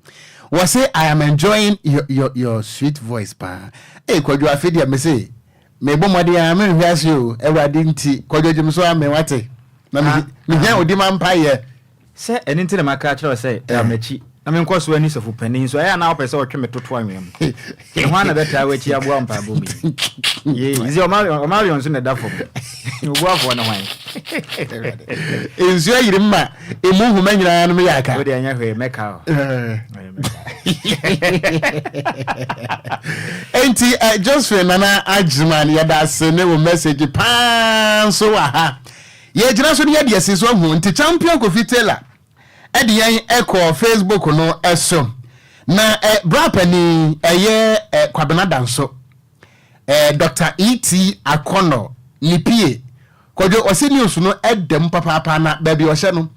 wɔse I am enjoying your, your, your sweet voice paa. Ee Kwadwo afe deɛ mese mebɔ mmɔden a menhwe ase o Awurade nti Kwadwo gyem so ame wate na ah, mehia ah. odi ma mpaeɛ. Sɛ ɛno nti na maka akyerɛ wo sɛ taa m'akyi na menkɔ so ani sɔfo panin nso, ɛyɛ a na wopɛ sɛ ɔtwe me toto anwea mu. Na hwan na bɛtaa w'akyi aboa wo mpaebɔ mu yi? Yee, sɛ ɔma nso na ɛda fam. Obuafoɔ ne hwan? Nsuo ayiri ma emu nhoma nyinaa no meyɛ aka. Wode ɛnyɛ hwee mɛka o. Enti eh, Josephine Nana Agyeman yɛda ase ne wo message paa nso wɔ ha. Yɛgyina so ne yɛde asi so ahu nti Champion Kofi Taylor de yɛn kɔɔ Facebook no so. Na eh, bra panin ɛyɛ eh, Kwabena Danso, eh, Dr. E.T. Akɔnɔ ne pie. Kwadwo ɔse news no ɛda mu papaapa na baabi ɔhyɛ no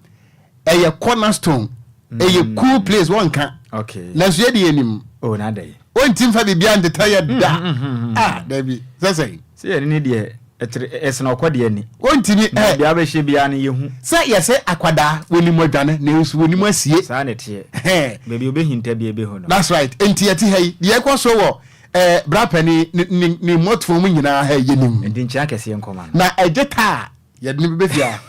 ɛyɛ cornerstone, ɛyɛ mm. cool place wɔnka. Okay. Nanso yɛde yɛnim. Oh, na adɛn? Ɔnti mfa biribiara nteta yɛ da. Mm, mm, mm, ah, dabi. Sɛ sɛn? Sɛ yɛne ne deɛ ɛtere ɛsene ɔkɔ deɛ ni. Ɔntumi ɛ. Deɛ abɛhyɛ biara no yɛhu. Sɛ yɛsɛ akwadaa wɔnim adwane nanso wɔnim asie. Saa na ɛteɛ. Baabi ɔbɛhinta biara bɛhu no. That's right. Enti yɛte ha yi, deɛ ɛkɔ so wɔ ɛɛ bra panin ne ne ne mmɔtoɔ mu nyinaa ha yi yɛnim. Enti nkyea kɛseɛ nkɔma no. Na ɛgye taa yɛde no bɛbɛ fie a.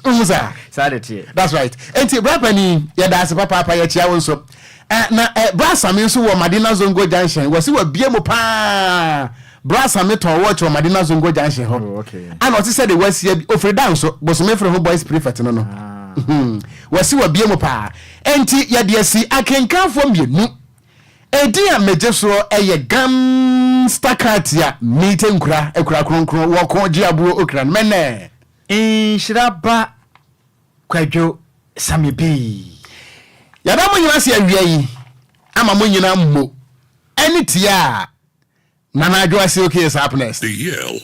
Wohu saa? Saa de teɛ. That's right. Enti bra panin, yɛda ase papaapa, yɛkyia wo nso. Eh, na eh, bra Same nso wɔ Madina Zongo Junction. Wɔsi wabie mu paa. Bra Same tɔn watch wɔ Madina Zongo Junction hɔ. Oh, okay. Ana ɔte sɛ de wasia bi, ofiri da nso, bosome firi ho boys prefect no no. Ah. Hmm. Wɔsi wabie mu paa. Enti yɛde asi akenkanfoɔ mmienu. Edin a megye soɔ yɛ Gangsta Katia Meete Nkura Akura Kronkron Wɔko Gye Aboɔ Okra no Mɛnɛ. Nhyira ba Kwadwo Sammy Bee. Yɛda mo nyina ase awia yi ama mo nyina mmo ɛne tie a Nana Adwo Aseoke is up next. DL.